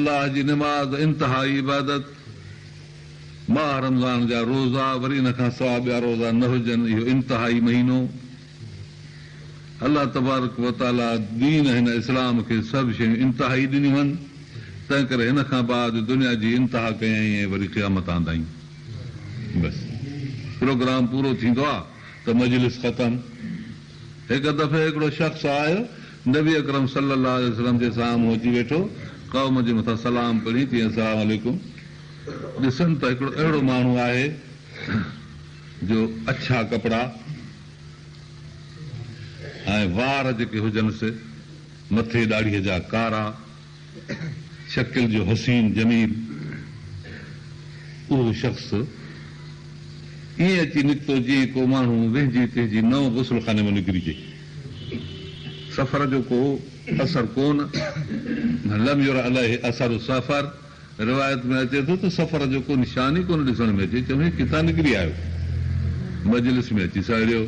الله جي نماز انتهائي عبادت، ماهه رمضان جا روزا وري ان کان سواء ٻيا روزا نه هجن اهو انتهائي مهينو. الله تبارڪ و تعاليٰ دين هن اسلام کي سڀ شيون انتهائي ڏنيون هن تنهن ڪري هن کان بعد دنيا جي انتها ڪيائين ۽ وري قيامت آندائين. بس پروگرام پورو ٿيندو آ ته مجلس ختم. هڪ دفعي هڪڙو شخص آيو، نبي اڪرم صلّي اللّٰه عليه وسلّم جي سامهون اچي ويٺو، قوم جي مٿان سلام پڙهي چيائين السّلام عليڪم ڏسن ته هڪڙو اهڙو ماڻهو آهي جو اڇا ڪپڙا ۽ وار جيڪي هجنس مٿي ڏاڙهيء جا ڪارا، شڪل جو حسين جميل اهو شخص ائين اچي نڪتو جيئن ڪو ماڻهو وهنجي تهنجي نئون غسل خاني مان نڪري اچي. سفر جو ڪو اثر ڪونه، لم ير عليه اثر السفر، روايت ۾ اچي ٿو ته سفر جو ڪو نشان ئي ڪونه ڏسڻ ۾ اچي، چون هي ڪٿان نڪري آيو؟ مجلس ۾ اچي سهڙيو.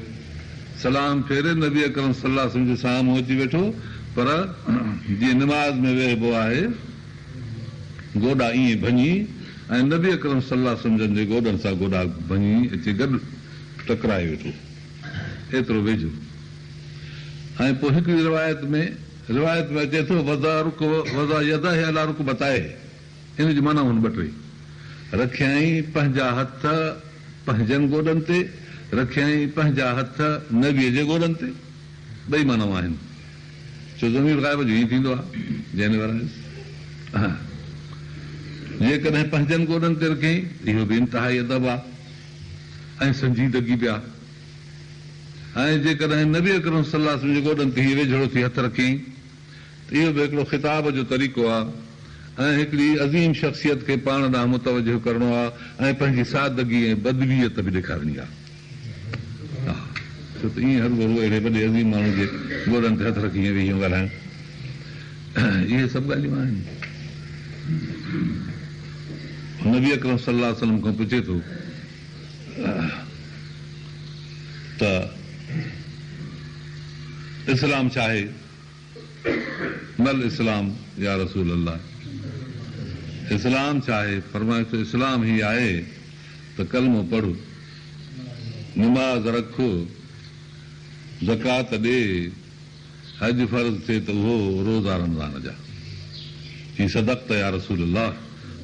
سلام ڦيري نبي اڪرم صلي الله عليه وسلم جي سامهون اچي ويٺو، پر جيئن نماز ۾ ويهبو آهي، گوڏا ائين ڀڃي ۽ نبي اڪرم صلي الله عليه وسلم جن جي گوڏن سان گوڏا ڀڃي اچي گڏ ٽڪرائي ويٺو، ايترو ويجهو. ۽ پوء هڪڙي روايت ۾ روايت ۾ اچي ٿو، وضع وضع يديه علي رڪبتيه، ان جون معنائون آهن ٻه ٽي، رکيائين پنهنجا هٿ پنهنجن گوڏن تي، رکيائين پنهنجا هٿ نبيء جي گوڏن تي، ٻئي معنائون آهن، ڇو ضمير غائب جو ائين ٿيندو آهي، جنهن ورايس جيڪڏهن پنهنجن گوڏن تي رکيائين ته اهو به انتهائي ادب آهي ۽ سنجيدگي به آهي. ۽ جيڪڏهن نبي اڪرم صلي الله عليه وسلم جي گوڏن تي هيئن ويجهڙو ٿي هٿ رکيائين ته اهو به هڪڙو خطاب جو طريقو آهي ۽ هڪڙي عظيم شخصيت کي پاڻ ڏانهن متوجه ڪرڻو آهي ۽ پنهنجي سادگي ۽ بدويت به ڏيکارڻي آهي. ڇو ته ائين هروڀرو اهڙي وڏي عظيم ماڻهو جي گوڏن تي هٿ رکي ائين ويهي ڳالهائڻ اهي سڀ ڳالهيون آهن. نبي اڪرم صلي الله عليه وسلم کان پڇي ٿو. ته اسلام ڇا آهي؟ ما الاسلام يا رسول الله اسلام ڇا آهي؟ فرمايس ته اسلام هي آهي ته ڪلمو پڙهه، نماز رک، زڪوات ڏي، حج فرض ٿئي ته اهو روزا رمضان جا. چي صدقت يا رسول الله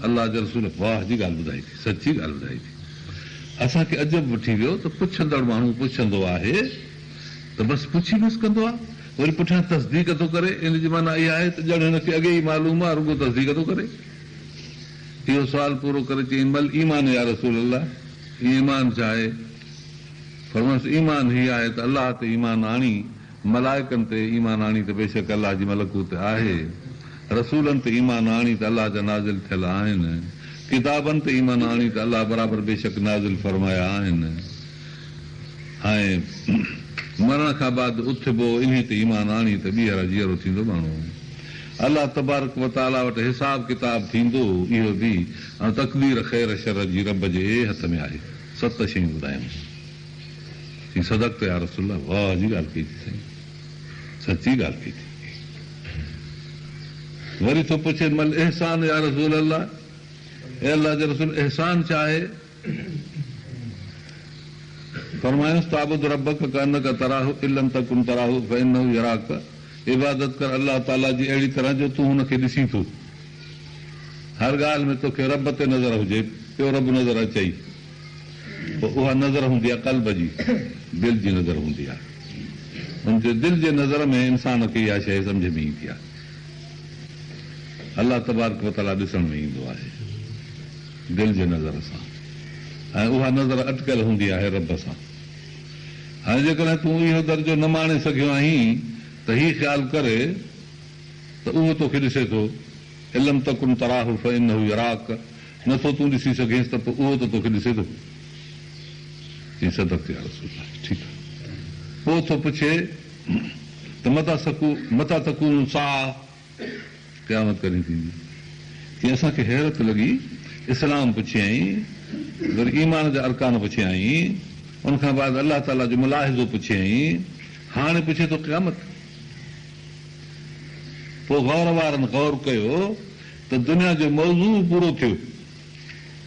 الله جي رسول واهه جي ڳالهه ٻڌائي ٿي سچي ڳالهه ٻڌائي ٿي. اسان کي عجب وٺي ويو ته پڇندڙ ماڻهو پڇندو آهي ته بس پڇي بس ڪندو آهي وري پٺيان تصديق ٿو ڪري ان جي معنيٰ اها آهي ته ڄڻ هن کي اڳي ئي معلوم آهي رڳو تصديق ٿو ڪري. اهو سوال پورو ڪري چيائين ما الايمان يا رسول الله ايمان ڇا آهي؟ فرمايس ايمان هي آهي ته الله تي ايمان آڻي، ملائڪن تي ايمان آڻي ته بيشڪ الله جي ملڪوت آهي، رسولن تي ايمان آڻي ته الله جا نازل ٿيل آهن، ڪتابن تي ايمان آڻي ته الله برابر بيشڪ نازل فرمايا آهن ۽ مرڻ کان بعد اٿبو انهي تي ايمان آڻي ته ٻيهر جيئرو ٿيندو ماڻهو الله تبارڪ وتعاليٰ وٽ حساب ڪتاب ٿيندو اهو به ۽ تقدير خير شر جي رب جي هٿ ۾ آهي. ست شيون ٻڌايائونس. چي صدقت يا رسول الله واهه جي ڳالهه ڪئي ٿي سائين سچي ڳالهه ڪئي ٿي. وري ٿو پڇي ما الاحسان يا رسول الله اي الله جي رسول احسان ڇا آهي؟ فرمايائونس تعبد ربک ڪانڪ تراه ان لم تڪن تراه فانه يراڪ عبادت ڪر الله تعالي جي اهڙي طرح جو تون هن کي ڏسين ٿو. هر ڳالهه ۾ توکي رب تي نظر هجي، پيو رب نظر اچئي، پوء اها نظر هوندي آهي قلب جي، دل جي نظر هوندي آهي. ان جو دل جي نظر ۾ انسان کي اها شيء سمجهه ۾ ايندي آهي. الله تبارڪ وتعاليٰ ڏسڻ ۾ ايندو آهي دل جي نظر سان ۽ اها نظر اٽڪيل هوندي آهي رب سان. هاڻي جيڪڏهن تون اهو درجو نه ماڻي سگهيو آهين ته هي خيال ڪر ته اهو توکي ڏسي ٿو، ان لم تڪن تراه فانه يراڪ، نه ٿو تون ڏسي سگهينس ته پوء اهو ته توکي ڏسي ٿو. چي صدقت يا رسول الله، ٺيڪ آهي. پوء ٿو پڇي ته متيٰ سڪو متيٰ تڪون الساعة، قيامت ڪڏهن ٿيندي؟ چي اسان کي حيرت لڳي، اسلام پڇيائين، وري ايمان جا ارڪان پڇيائين، ان کان بعد الله تعاليٰ جو ملاحظو پڇيائين، هاڻي پڇي ٿو قيامت. پوء غور وارن غور ڪيو ته دنيا جو موضوع پورو ٿيو،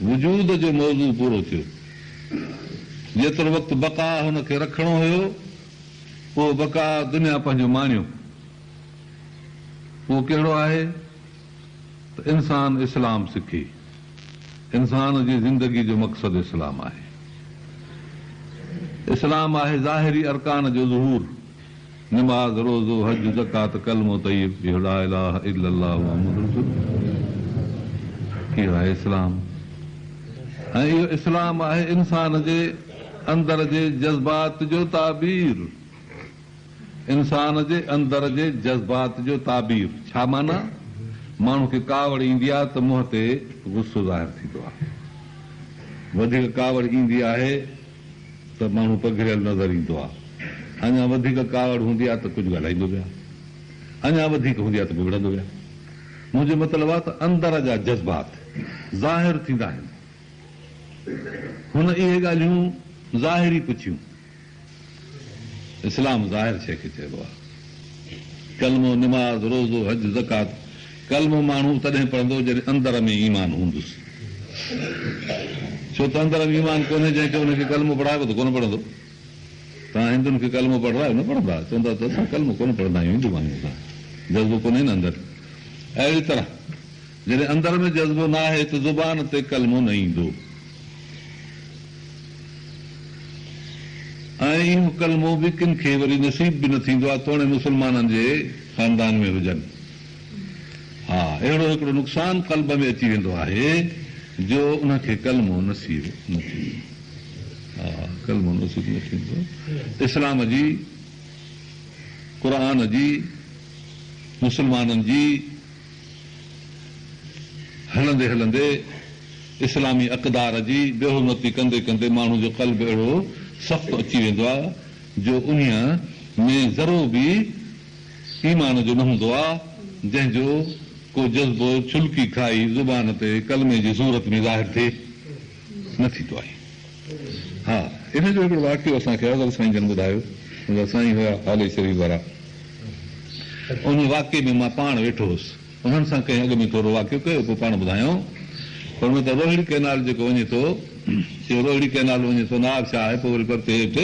وجود جو موضوع پورو ٿيو. جيترو وقت بقا هن کي رکڻو هيو، اهو بقا دنيا پنهنجو ماڻيو. اهو ڪهڙو آهي؟ ته انسان اسلام سکي. انسان جي زندگي جو مقصد اسلام آهي. اسلام آهي ظاهري ارڪان جو ظهور، نماز، روزو، حج، زڪوات، ڪلمو طيب، اهو لا اله الا الله محمد رسول الله اهو آهي اسلام ۽ اهو اسلام آهي انسان جي اندر جي جذبات جو تعبير. انسان جي اندر جي جذبات جو تعبير، ڇا معنيٰ؟ ماڻهو کي ڪاوڙ ايندي آهي ته منهن تي غصو ظاهر ٿيندو آهي. وڌيڪ ڪاوڙ ايندي آهي ته ماڻهو پگهريل نظر ايندو آهي. اڃا وڌيڪ ڪاوڙ هوندي آهي ته ڪجهه ڳالهائيندو به آهي. اڃا وڌيڪ هوندي آهي ته پوء وڙهندو به آهي. منهنجو مطلب آهي ته اندر جا جذبات ظاهر ٿيندا آهن. هن اهي ڳالهيون ظاهري پڇيون. اسلام ظاهر شيء کي چئبو آهي. ڪلمو، نماز، روزو، حج، زڪوات، ڪلمو ماڻهو تڏهن پڙهندو جڏهن اندر ۾ ايمان هوندس. ڇو ته اندر ۾ ايمان ڪونهي جنهن کي ان کي ڪلمو پڙهائبو ته ڪونه پڙهندو. توهان هندن کي ڪلمو پڙهرايو نه پڙهندا، چوندا ته اسان ڪلمو ڪونه پڙهندا آهيون هندو آهيون اسان جذبو ڪونهي نه اندر. اهڙي طرح جڏهن اندر ۾ جذبو ناهي ته زبان تي ڪلمو نه ايندو. ۽ اهو ڪلمو به ڪن کي وري نصيب به نه ٿيندو آهي توڻي مسلمانن جي خاندان ۾ هجن. ها اهڙو هڪڙو نقصان قلب ۾ اچي ويندو آهي جو ان کي ڪلمو نصيب نه ٿيندو. ها ڪلمو نصيب نه ٿيندو. اسلام جي، قرآن جي، مسلمانن جي، هلندي هلندي اسلامي اقدار جي بي حرمتي ڪندي ڪندي ماڻهو جو قلب اهڙو سخت اچي ويندو آهي جو انهيء ۾ ذرو به ايمان جو نه هوندو آهي جنهن جو ڪو جذبو ڇلڪي کائي زبان تي ڪلمي جي صورت ۾ ظاهر ٿئي نه ٿيندو آهي. ها ان جو هڪڙو واقعو اسان کي حضرت سائين جن ٻڌايو منهنجا سائين هيا هالي شريف وارا ان واقعي ۾ مان پاڻ ويٺو هوس انهن سان ڪنهن اڳ ۾ ٿورو واقعو ڪيو پوء پاڻ ٻڌايائون فرمايو ته روهڙي ڪئنال جيڪو وڃي ٿو اهو روهڙي ڪئنال وڃي ٿو نواب شاهه آهي پوء وري پرتي هيٺ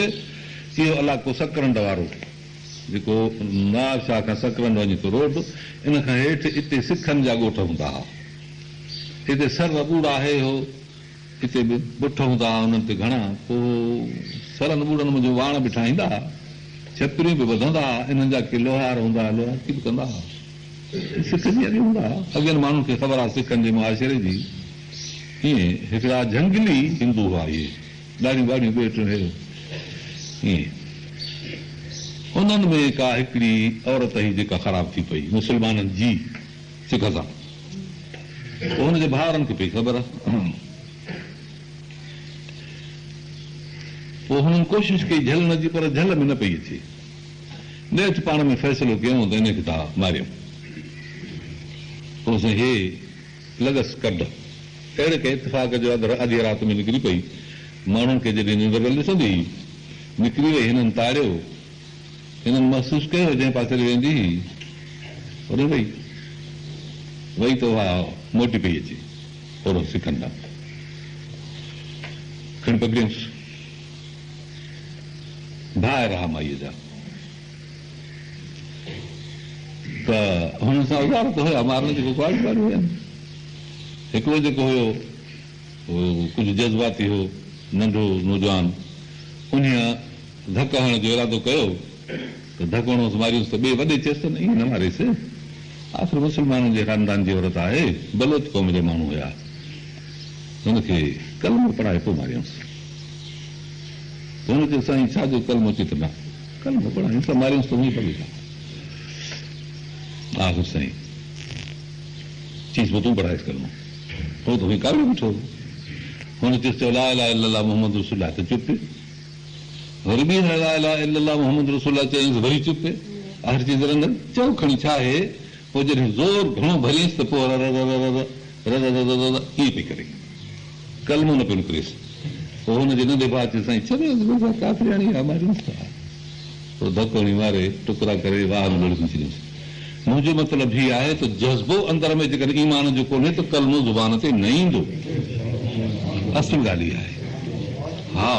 اهو علائقو سڪرنڊ وارو جيڪو نواب شاهه کان سڪرنڊ وڃي ٿو روڊ ان کان هيٺ اتي سکن جا ڳوٺ هوندا ها هتي سر ٻوڙ آهي اهو اتي به بٺ هوندا ها انهن تي گهڻا، پوء سرن ٻوڙن منجهون واڻ به ٺاهيندا ها، ڇپريون به ٻڌندا ها، انهن جا ڪي لوهار هوندا ها، لوهارڪي به ڪندا ها. سک جيئن اڳي هوندا ها، اڳين ماڻهن کي خبر آهي سکن جي معاشري جي. ائين هڪڙا جهنگلي هندو هئا اهي، ڏاڙهيون ٻاڙهيون ٻيو ٽيون هيو ائين. انهن ۾ ڪا هڪڙي عورت هئي جيڪا خراب ٿي پئي مسلمانن جي. سک سان. پوء هن جي ڀائرن کي پئي خبر. پوء هنن ڪوشش ڪئي جهلڻ جي پر جهل ۾ نه پئي اچي. نيٺ پاڻ ۾ فيصلو ڪيائون ته انهي کي ٿا ماريون. پوء سائين هي لڳس ڪڍ. اهڙي ڪنهن اتفاق جو اڌ آڌيء رات ۾ نڪري پئي. ماڻهن کي جڏهن ننڊ پيل ڏسندي هئي. نڪري وئي. هنن تاڙيو. هنن محسوس ڪيو جنهن پاسي ڏي ويندي هئي اوڏي وئي. وئي ته اها موٽي پئي اچي اوڏو سکن ڏانهن. کڻي پڪڙيائونس. ڀائر ها مائيء جا ته هنن سان اوزار ته هيا مارڻ جيڪو ڪهاڙيون ٻهاڙيون هيون. هڪڙو جيڪو هيو اهو ڪجهه جذباتي هو، ننڍو نوجوان، انهيء ڌڪ هڻڻ جو ارادو ڪيو ته ڌڪ هڻونس ماريونس ته ٻئي وڏي چيس ته نه ائين نه ماريس، آخر مسلمانن جي خاندان جي عورت آهي، بلوچ قوم جا ماڻهو هيا، هن کي ڪلمو پڙهائي پوء ماريونس. هن چيو سائين ڇا جو ڪلمو؟ چي ته نه ڪلمو پڙهايونس ته ماريونس ته هونئن پوي ڇا؟ آخر سائين چيس پوء تون پڙهائيس ڪلمو. هو ته هونئن ڪاوڙيو بيٺو هو. هن چيس چئو لا اله الا الله محمد رسول الله ته چپ. وري ٻيهر لا اله الا الله محمد رسول الله چيائينس وري چپ. آخر چيس رنگ چئو کڻي ڇا آهي؟ پوء جڏهن زور گهڻو ڀريس ته پوء ر ر ر ر ر ر ر ر ر ر ائين پئي ڪري. ڪلمو نه پيو نڪريس. پوء هن جي ننڍي ڀاء چيس سائين ڇڏيوس بس ڪافرياڻي آهي ماريونس ٿا. پوء ڌڪ هڻي ماري ٽڪرا ڪري واهه ۾ لوڙهي ڇڏيائونس. منهنجو مطلب هي آهي ته جذبو اندر ۾ جيڪڏهن ايمان جو ڪونهي ته ڪلمو زبان تي نه ايندو. اصل ڳالهه اها آهي. ها.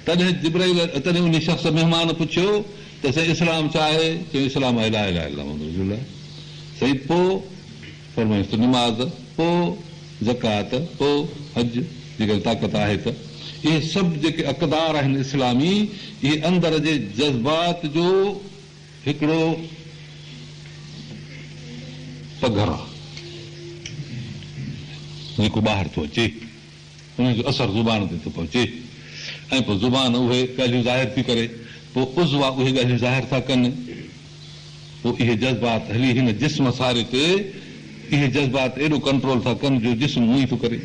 تڏهن جبرائيل تڏهن انهي شخص مهمان پڇيو ته سائين اسلام ڇا آهي؟ چيائين اسلام آهي لا اله الا الله محمد رسول الله. سائين پوء؟ فرمايائينس ته نماز، پوء زڪوات، پوء حج، جيڪڏهن طاقت آهي ته. اهي سڀ جيڪي اقدار آهن اسلامي، اهي اندر جي جذبات جو هڪڙو پگهر آهي، جيڪو ٻاهر ٿو اچي. انهن جو اثر زبان تي ٿو پهچي ۽ پوء زبان اهي ڳالهيون ظاهر ٿي ڪري، پوء عضوا اهي ڳالهيون ظاهر ٿا ڪن، پوء اهي جذبات هلي هن جسم ساري تي اهي جذبات ايڏو ڪنٽرول ٿا ڪن جو جسم اونئي ٿو ڪري.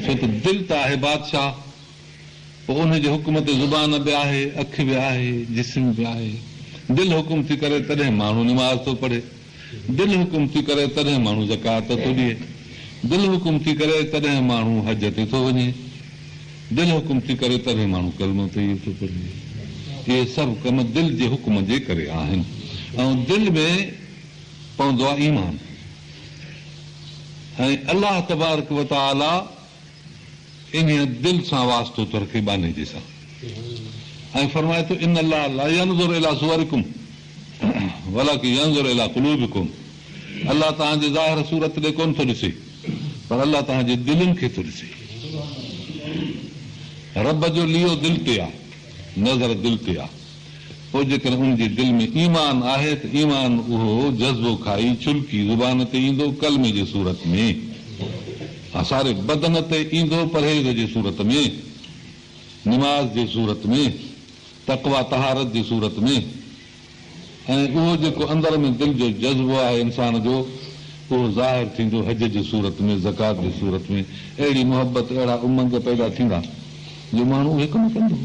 ڇو ته دل ته آهي بادشاهه، پوء انهي جي حڪم تي زبان به آهي، اک به آهي، جسم به آهي. دل حڪم ٿي ڪري تڏهن ماڻهو نماز ٿو پڙهي. دل حڪم ٿي ڪري تڏهن ماڻهو زڪوات ٿو ڏئي. دل حڪم ٿي ڪري تڏهن ماڻهو حج تي ٿو وڃي. دل حڪم ٿي ڪري تڏهن ماڻهو ڪلمو طيب ٿو پڙهي. اهي سڀ ڪم دل جي حڪم جي ڪري آهن ۽ دل ۾ پوندو آهي ايمان ۽ الله تبارڪ وتعاليٰ انهيء دل سان واسطو ٿو رکي ٻانهي جي سان ۽ فرمائي ٿو ان الله لا ينظر الي صورڪم ولڪن ينظر الي قلوبڪم الله توهان جي ظاهر صورت ڏي ڪونه ٿو ڏسي پر الله توهان جي دلين کي ٿو ڏسي. رب جو ليئو دل تي آ، نظر دل تي آ. پوء جيڪڏهن ان جي دل ۾ ايمان آهي ته ايمان اهو جذبو کائي ڇلڪي زبان تي ايندو ڪلمي جي صورت ۾ ۽ ساري بدن تي ايندو پرهيز جي صورت ۾ نماز جي صورت ۾ تقويٰ طهارت جي صورت ۾. ۽ اهو جيڪو اندر ۾ دل جو جذبو آهي انسان جو اهو ظاهر ٿيندو حج جي صورت ۾ زڪوات جي صورت ۾ اهڙي محبت اهڙا امنگ پيدا ٿيندا جو ماڻهو اهي ڪم ڪندو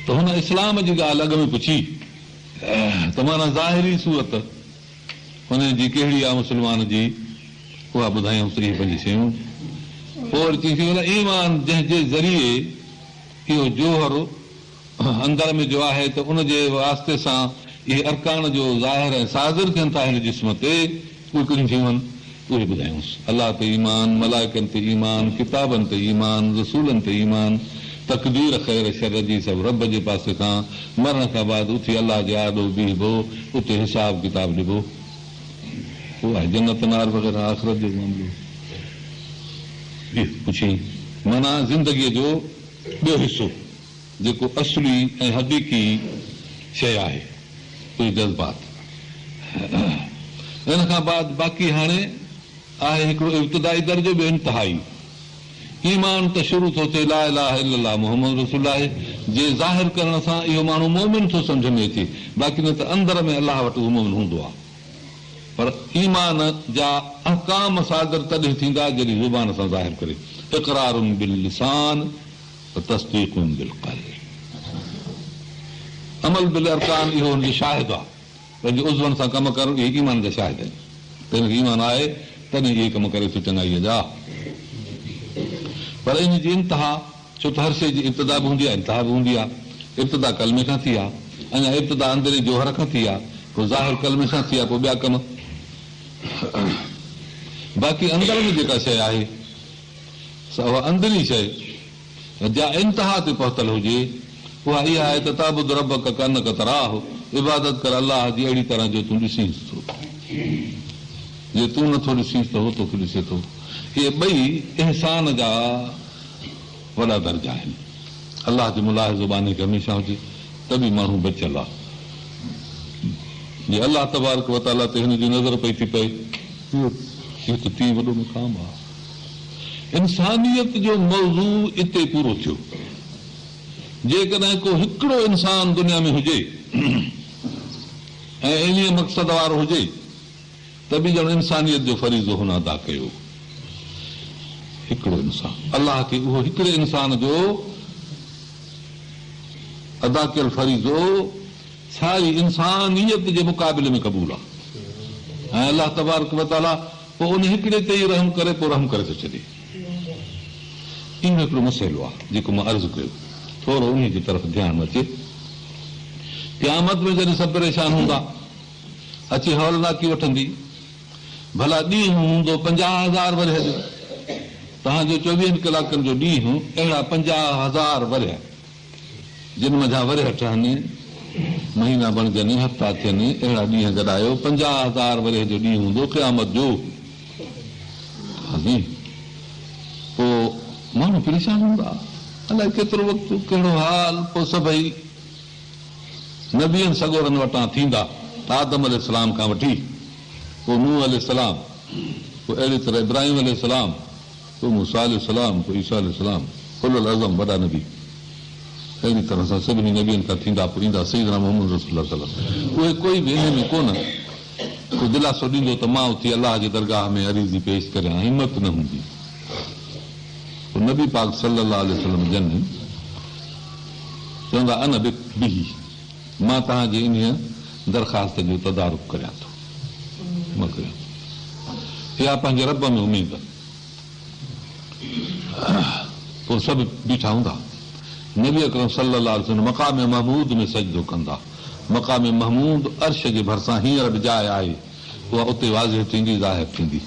ته هن اسلام جي ڳالهه اڳ ۾ پڇي ته معنيٰ ظاهري صورت ان جي ڪهڙي آهي مسلمان جي اها ٻڌايائونس ته اهي پنج شيون پوء وري چيائينس ايمان جنهن جي ذريعي اهو جوهر اندر ۾ جو آهي ته ان جي واسطي سان اهي ارڪان جو ظاهر ۽ صادر ٿين ٿا هن جسم تي، اهي ڪهڙيون شيون آهن؟ اهي ٻڌايونس، الله تي ايمان، ملائڪن تي ايمان، ڪتابن تي ايمان، رسولن تي ايمان، تقدير خير شر جي سڀ رب جي پاسي کان، مرڻ کان بعد اٿي الله جي آڏو بيهبو، اتي حساب ڪتاب ڏبو. اهو آهي جنت نار وغيره آخرت جو معاملو. اهو پڇيائين. معنيٰ زندگيء جو ٻيو حصو. جيڪو اصلي ۽ حقيقي شيء آهي، اهي جذبات. ان کان بعد باقي هاڻي آهي هڪڙو ابتدائي درجو ٻيو انتهائي. ايمان ته شروع ٿو ٿئي لا اله الا الله محمد رسول الله جي ظاهر ڪرڻ سان اهو ماڻهو مؤمن ٿو سمجهه ۾ اچي باقي نه ته اندر ۾ الله وٽ اهو مؤمن هوندو آهي پر ايمان جا احڪام صادر تڏهن ٿيندا جڏهن زبان سان ظاهر ڪري اقرار باللسان وتصديق بالقلب عمل بالارڪان اهو هن جو شاهد آهي پنهنجي عضون سان ڪم ڪرڻ اهي ايمان جا شاهد آهن ته هن کي ايمان آهي تڏهن اهي ڪم ڪري ٿو چڱائيء جا پر ان جي انتها ڇو ته هر شيء جي ابتدا به هوندي آهي انتها به هوندي آهي ابتدا ڪلمي کان ٿي آهي اڃا ابتدا اندرين جوهر کان ٿي آهي پوء ظاهر ڪلمي سان ٿي آهي پوء ٻيا ڪم باقي اندر ۾ جيڪا شيء آهي سا اها اندرين شيء جا انتها تي پهتل هجي، اها اها آهي ته تعبد ربک ڪانڪ تراه، عبادت ڪر الله جي اهڙي طرح جو تون ڏسينس ٿو. جي تون نه ٿو ڏسينس ته هو توکي ڏسي ٿو. اهي ٻئي احسان جا وڏا درجا آهن. الله جو ملاحظو ٻانهي کي هميشه هجي ته به ماڻهو بچيل آهي. جي الله تبارڪ وتعاليٰ تي هن جي نظر پئي ٿي پئي، اهو ته تيئن وڏو مقام آهي. انسانيت جو موضوع اتي پورو ٿيو. جيڪڏهن ڪو هڪڙو انسان دنيا ۾ هجي ۽ انهيء مقصد وارو هجي ته به ڄڻ انسانيت جو فريضو هن ادا ڪيو. هڪڙو انسان. الله کي اهو هڪڙي انسان جو ادا ڪيل فريضو ساري انسانيت جي مقابلي ۾ قبول آهي ۽ الله تبارڪ وتعاليٰ پوء ان هڪڙي تي ئي رحم ڪري پوء رحم ڪري ٿو ڇڏي. اهو هڪڙو مسئلو آهي جيڪو مان عرض ڪيو. ٿورو انهي جي طرف ڌيان اچي. قيامت ۾ جڏهن سڀ پريشان هوندا، اچي هولناڪي وٺندي. ڀلا ڏينهن هوندو 50,000 ورهيه جو، توهان جو چوويهن ڪلاڪن جو ڏينهن اهڙا 50,000 ورهيه، جن منجهان ورهيه ٺهن، مهينا بڻجن، هفتا ٿين، اهڙا ڏينهن گڏايو، 50,000 ورهيه جو ڏينهن هوندو قيامت جو. پوء ماڻهو پريشان هوندا، الائي ڪيترو وقت، ڪهڙو حال، پوء سڀئي نبين سڳورن وٽان ٿيندا، آدم عليه السلام کان وٺي، پوء نوح عليه السلام، پوء اهڙي طرح ابراهيم عليه السلام، پوء موسيٰ عليه السلام، پوء عيسيٰ عليه السلام، اولو العزم وڏا نبي، اهڙي طرح سان سڀني نبين کان ٿيندا پوء ايندا سيدنا محمد رسول الله صلي الله عليه وسلم. اهي ڪوئي به انهي ۾ ڪونه ڪو دلاسو ڏيندو ته مان اٿي الله جي درگاهه ۾ عريضي پيش ڪريان، همت نه هوندي. پوء نبي پاڪ صلي الله عليه وسلم جن چوندا انا به مان توهان جي انهيء درخواست جو تدارڪ ڪريان ٿو، مان ڪريان ٿو. اها پنهنجي رب ۾ اميد. پوء سڀ بيٺا هوندا. نبي اڪرم صلي الله عليه وسلم مقام محمود ۾ سجدو ڪندا. مقام محمود عرش جي ڀرسان هينئر به جاء آهي، اها اتي واضح ٿيندي، ظاهر ٿيندي.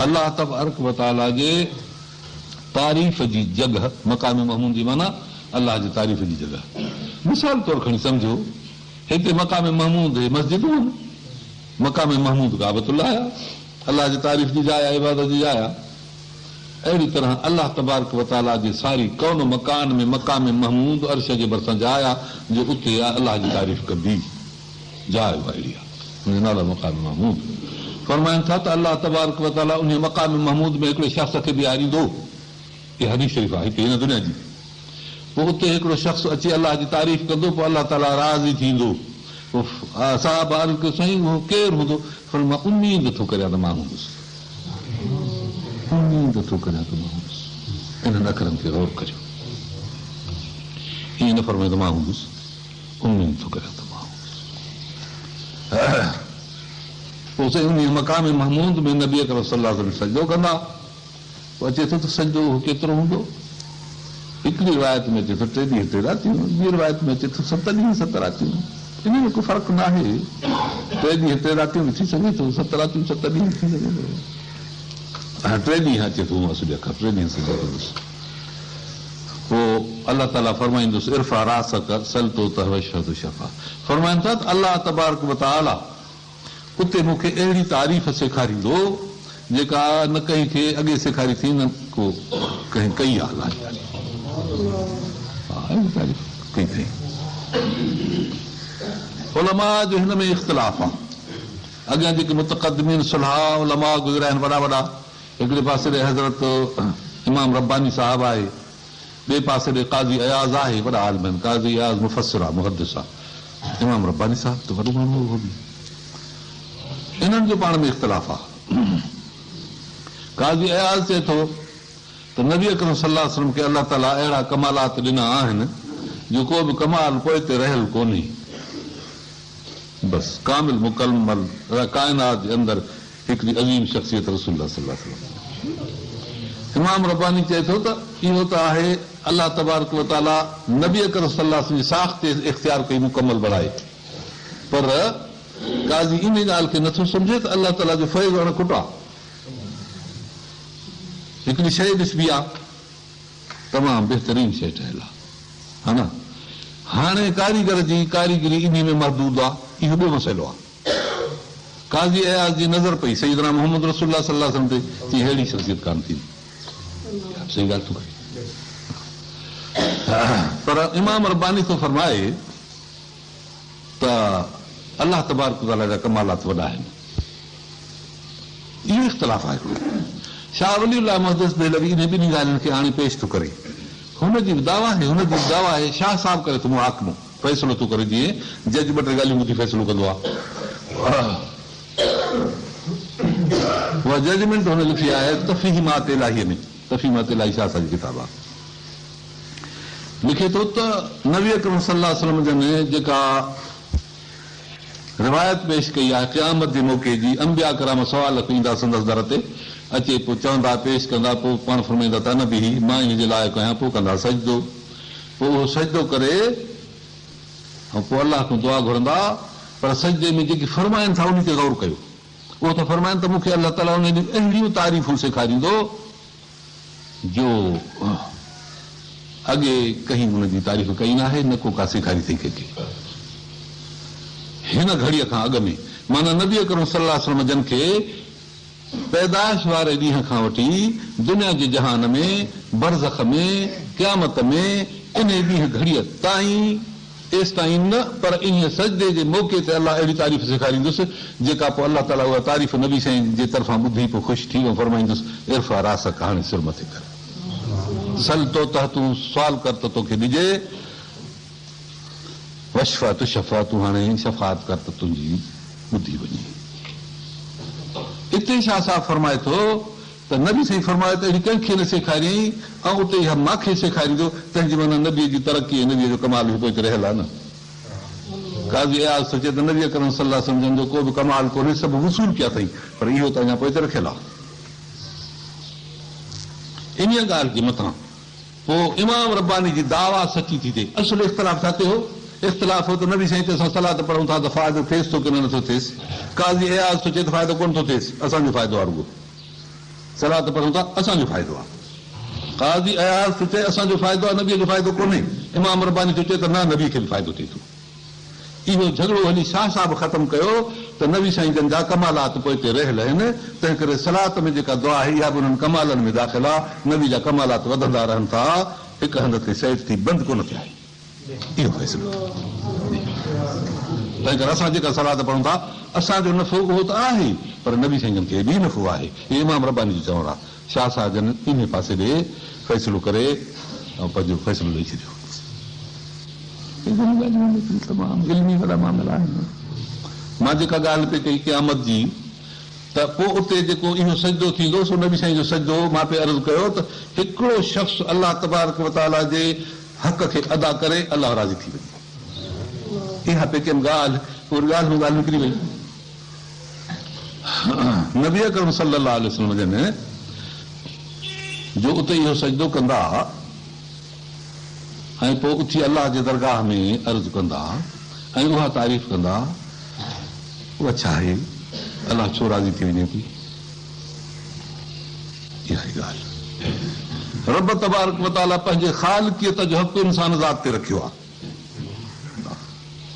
الله تبارڪ وتعاليٰ جي تعريف جي جڳهه، مقام محمود جي معنيٰ الله جي تعريف جي جڳهه. مثال طور کڻي سمجهو، هتي مقام محمود هي مسجدون آهن، مقام محمود ڪعبة الله آهي، الله جي تعريف جي جاء آهي، عبادت جي جاء آهي. اهڙي طرح الله تبارڪ وتعاليٰ جي ساري ڪون و مڪان ۾ مقام محمود عرش جي ڀرسان جاء آهي، جو اتي الله جي تعريف ڪبي. جاء اها اهڙي آهي، ان جو نالو مقام محمود. فرمائن ٿا ته الله تبارڪ و تعاليٰ انهيء مقام محمود ۾ هڪڙي شخص کي بيهاريندو، اها حديث شريف آهي هتي هن دنيا جي، پوء اتي هڪڙو شخص اچي الله جي تعريف ڪندو، پوء الله تعاليٰ راضي ٿيندو. پوء صحابه عرض ڪيو سائين اهو ڪير هوندو؟ فرمايو اميد ٿو ڪريان ته مان هوندس، اميد ٿو ڪريان ته مان هوندس. انهن اکرن تي غور ڪريو، ائين نه فرمايو ته مان هوندس. اميد ٿو ڪريان ته مان پوء سائين انهيء مقام محمود ۾ نبي اڪرم صلي الله عليه وسلم سجدو ڪندا. پوء اچي ٿو ته سجدو اهو ڪيترو هوندو؟ هڪڙي روايت ۾ اچي ٿو ٽي ڏينهن ٽي راتيون، ٻي روايت ۾ اچي ٿو ست ڏينهن ست راتيون. انهيء ۾ ڪو فرق ناهي. ٽي ڏينهن ٽي راتيون به ٿي سگهي ٿو، ست راتيون ست ڏينهن به ٿي سگهي ٿو. ٽي ڏينهن اچي ٿو هونء اصلي اکر ٽي ڏينهن سجدو ڪندس. پوء الله تعاليٰ فرمائيندس ارفع راسک سل تعط واشفع تشفع فرمائن ٿا ته الله تبارڪ و تعاليٰ اتي مون کي اهڙي تعريف سيکاريندو جيڪا نه ڪنهن کي اڳي سيکاري ٿي نه ڪو ڪنهن ڪئي آهي الله جي تعريف ها اهڙي تعريف ڪئي اٿئي. علماء جو هن ۾ اختلاف آهي اڳيان جيڪي متقدمين صلحاء علماء گذريا آهن وڏا وڏا هڪڙي پاسي ڏي حضرت امام رباني صاحب آهي، ٻئي پاسي ڏي قاضي اياز آهي، وڏا عالم آهن، قاضي اياز مفسر آهي، محدث آهي، امام رباني صاحب ته وڏو ماڻهو هو به. انهن جو پاڻ ۾ اختلاف آهي. قاضي اياز چئي ٿو ته نبي اڪرم صلي الله عليه وسلم کي الله تعاليٰ اهڙا ڪمالات ڏنا آهن جو ڪو به ڪمال پوئتي رهيل ڪونهي. بس ڪامل مڪمل ڪائنات جي اندر هڪڙي عظيم شخصيت رسول الله صلي الله عليه وسلم. امام رباني چئي ٿو ته اهو ته آهي الله تبارڪ و تعاليٰ نبي اڪرم صلي الله عليه وسلم جي ساخت اختيار ڪئي مڪمل بڻائي پر قاضي انهي ڳالهه کي نٿو سمجهي ته الله تعاليٰ جو فيض اڻ کٽ آهي. هڪڙي شيء ڏسبي آهي تمام بهترين شيء ٺهيل آهي ها نه هاڻي ڪاريگر جي ڪاريگري انهي ۾ محدود آهي اهو ٻيو مسئلو آهي. قاضي اياز جي نظر پئي سيدنا محمد رسول الله صلي الله عليه وسلم تي، چيائين ههڙي شخصيت ڪانه ٿيندي. صحيح ڳالهه ٿو ڪري. پر امام رباني ٿو فرمائي ته الله تبارڪ وتعاليٰ جا ڪمالات وڏا آهن. اهو اختلاف آهي هڪڙو. شاهه ولي الله محدث دهلوي انهن ٻنهي ڳالهين کي آڻي پيش ٿو ڪري. هن جي به دعويٰ آهي، هن جي به دعويٰ آهي، شاهه صاحب ڪري ٿو محاڪمو. فيصلو ٿو ڪري جيئن جج ٻه ٽي ڳالهيون ٻڌي فيصلو ڪندو آهي. اها ججمينٽ هن لکي آهي تفهيمات الاهي ۾، تفهيمات الاهي شاهه صاحب جي ڪتاب آهي. لکي ٿو ته نبي اڪرم صلي الله عليه وسلم جن جيڪا روايت پيش ڪئي آهي قيامت جي موقعي جي، انبياء ڪرام سوا لک ايندا سندس در تي اچي پوء چوندا پيش ڪندا پوء پاڻ فرمائيندا ته انا به مان ان جي لائق آهيان پوء ڪندا سجدو. پوء اهو سجدو ڪري ۽ پوء الله کان دعا گهرندا، پر سجدي ۾ جيڪي فرمائن ٿا انهي تي غور ڪيو. اهو ٿا فرمائن ته مون کي الله تعاليٰ انهي ڏينهن اهڙيون تعريفون سيکاريندو جو اڳي ڪنهن ان جي تعريف ڪئي ناهي نه ڪو ڪا سيکاري اٿئي ڪنهن کي. هن گهڙيء کان اڳ ۾ معنيٰ نبي اڪرم صلي الله عليه وسلم جن کي پيدائش واري ڏينهن کان وٺي دنيا جي جهان ۾، برزخ ۾، قيامت ۾، انهي ڏينهن گهڙيء تائين، ايستائين نه پر انهيء سجدي جي موقعي تي الله اهڙي تعريف سيکاريندس، جيڪا پوء الله تعاليٰ اها تعريف نبي سائين جي طرفان ٻڌي پوء خوش ٿي ۽ فرمائيندس، ارفع راسک هاڻي سر مٿي ڪر. سل تعط تون سوال ڪر ته توکي ڏجي. واشفع تشفع تون هاڻي شفاعت ڪر ته تنهنجي ٻڌي وڃي. اتي شاهه صاحب فرمائي ٿو ته نبي سائين فرمايو ته اهڙي ڪنهن کي نه سيکاريائين ۽ اتي اها مان کي سيکاريندو تنهن جي معنيٰ نبيء جي ترقي ۽ نبيء جو ڪمال به پوئتي رهيل آهي نه. قاضي اياز ٿو چئي ته نبي اڪرم صلي الله عليه وسلم جن جو ڪو به ڪمال ڪونهي سڀ وصول ڪيا اٿئي پر اهو ته اڃا پوئتي رکيل آهي. انهيء ڳالهه جي مٿان پوء امام رباني جي دعويٰ سچي ٿي ٿئي. اصل اختلاف ڇا تي هو؟ اختلاف هو ته نبي سائين تي اسان صلات پڙهون ٿا ته فائدو ٿئيس ٿو ڪين نٿو ٿئيس. قاضي اياز ٿو چئي ته فائدو ڪونه ٿو ٿئيس، اسان جو فائدو آهي رڳو. صلات پڙهون ٿا اسان جو فائدو آهي. قاضي اياز ٿو چئي اسان جو فائدو آهي نبيء جو فائدو ڪونهي. امام رباني ٿو چئي ته نه نبي کي به فائدو ٿئي ٿو. اهو جهڳڙو هلي شاهه صاحب ختم ڪيو ته نبي سائين جن جا ڪمالات پوئتي رهيل آهن، تنهنڪري صلات ۾ جيڪا دعا آهي اها به انهن ڪمالن ۾ داخل آ، نبي جا ڪمالات وڌندا رهن ٿا، هڪ هنڌ تي سيٽ ٿي بند ڪونه ٿيا آهن. اهو فيصلو ٿيو. تنهنڪري اسان جيڪا صلات پڙهون ٿا اسان جو نفعو اهو ته آهي پر نبي سائين جن کي به نفعو آهي. اهو امام رباني جو چوڻ آ. شاهه صاحب جن انهي پاسي ڏي فيصلو ڪري ۽ پنهنجو فيصلو ڏئي ڇڏيو. اهي گهڻيون ڳالهيون آهن ايتريون تمام علمي وڏا معاملا آهن. مان جيڪا ڳالهه پئي ڪئي قيامت جي ته پوء اتي جيڪو اهو سجدو ٿيندو سو نبي سائين جو سجدو مان پئي عرض ڪيو ته هڪڙو شخص الله تبارڪ وتعاليٰ جي حق کي ادا ڪري الله راضي ٿي وڃي. اها پئي ڪيم ڳالهه پوء وري ڳالهه مان ڳالهه نڪري وئي. نبي اڪرم صلي الله عليه وسلم جن جو اتي اهو سجدو ڪندا ۽ پوء اٿي الله جي درگاهه ۾ عرض ڪندا ۽ اها تعريف ڪندا اها ڇا آهي الله ڇو راضي ٿي وڃي ٿي اها ئي ڳالهه رب تبارڪ وتعاليٰ پنهنجي خالقيت جو حق انسان ذات تي رکيو آهي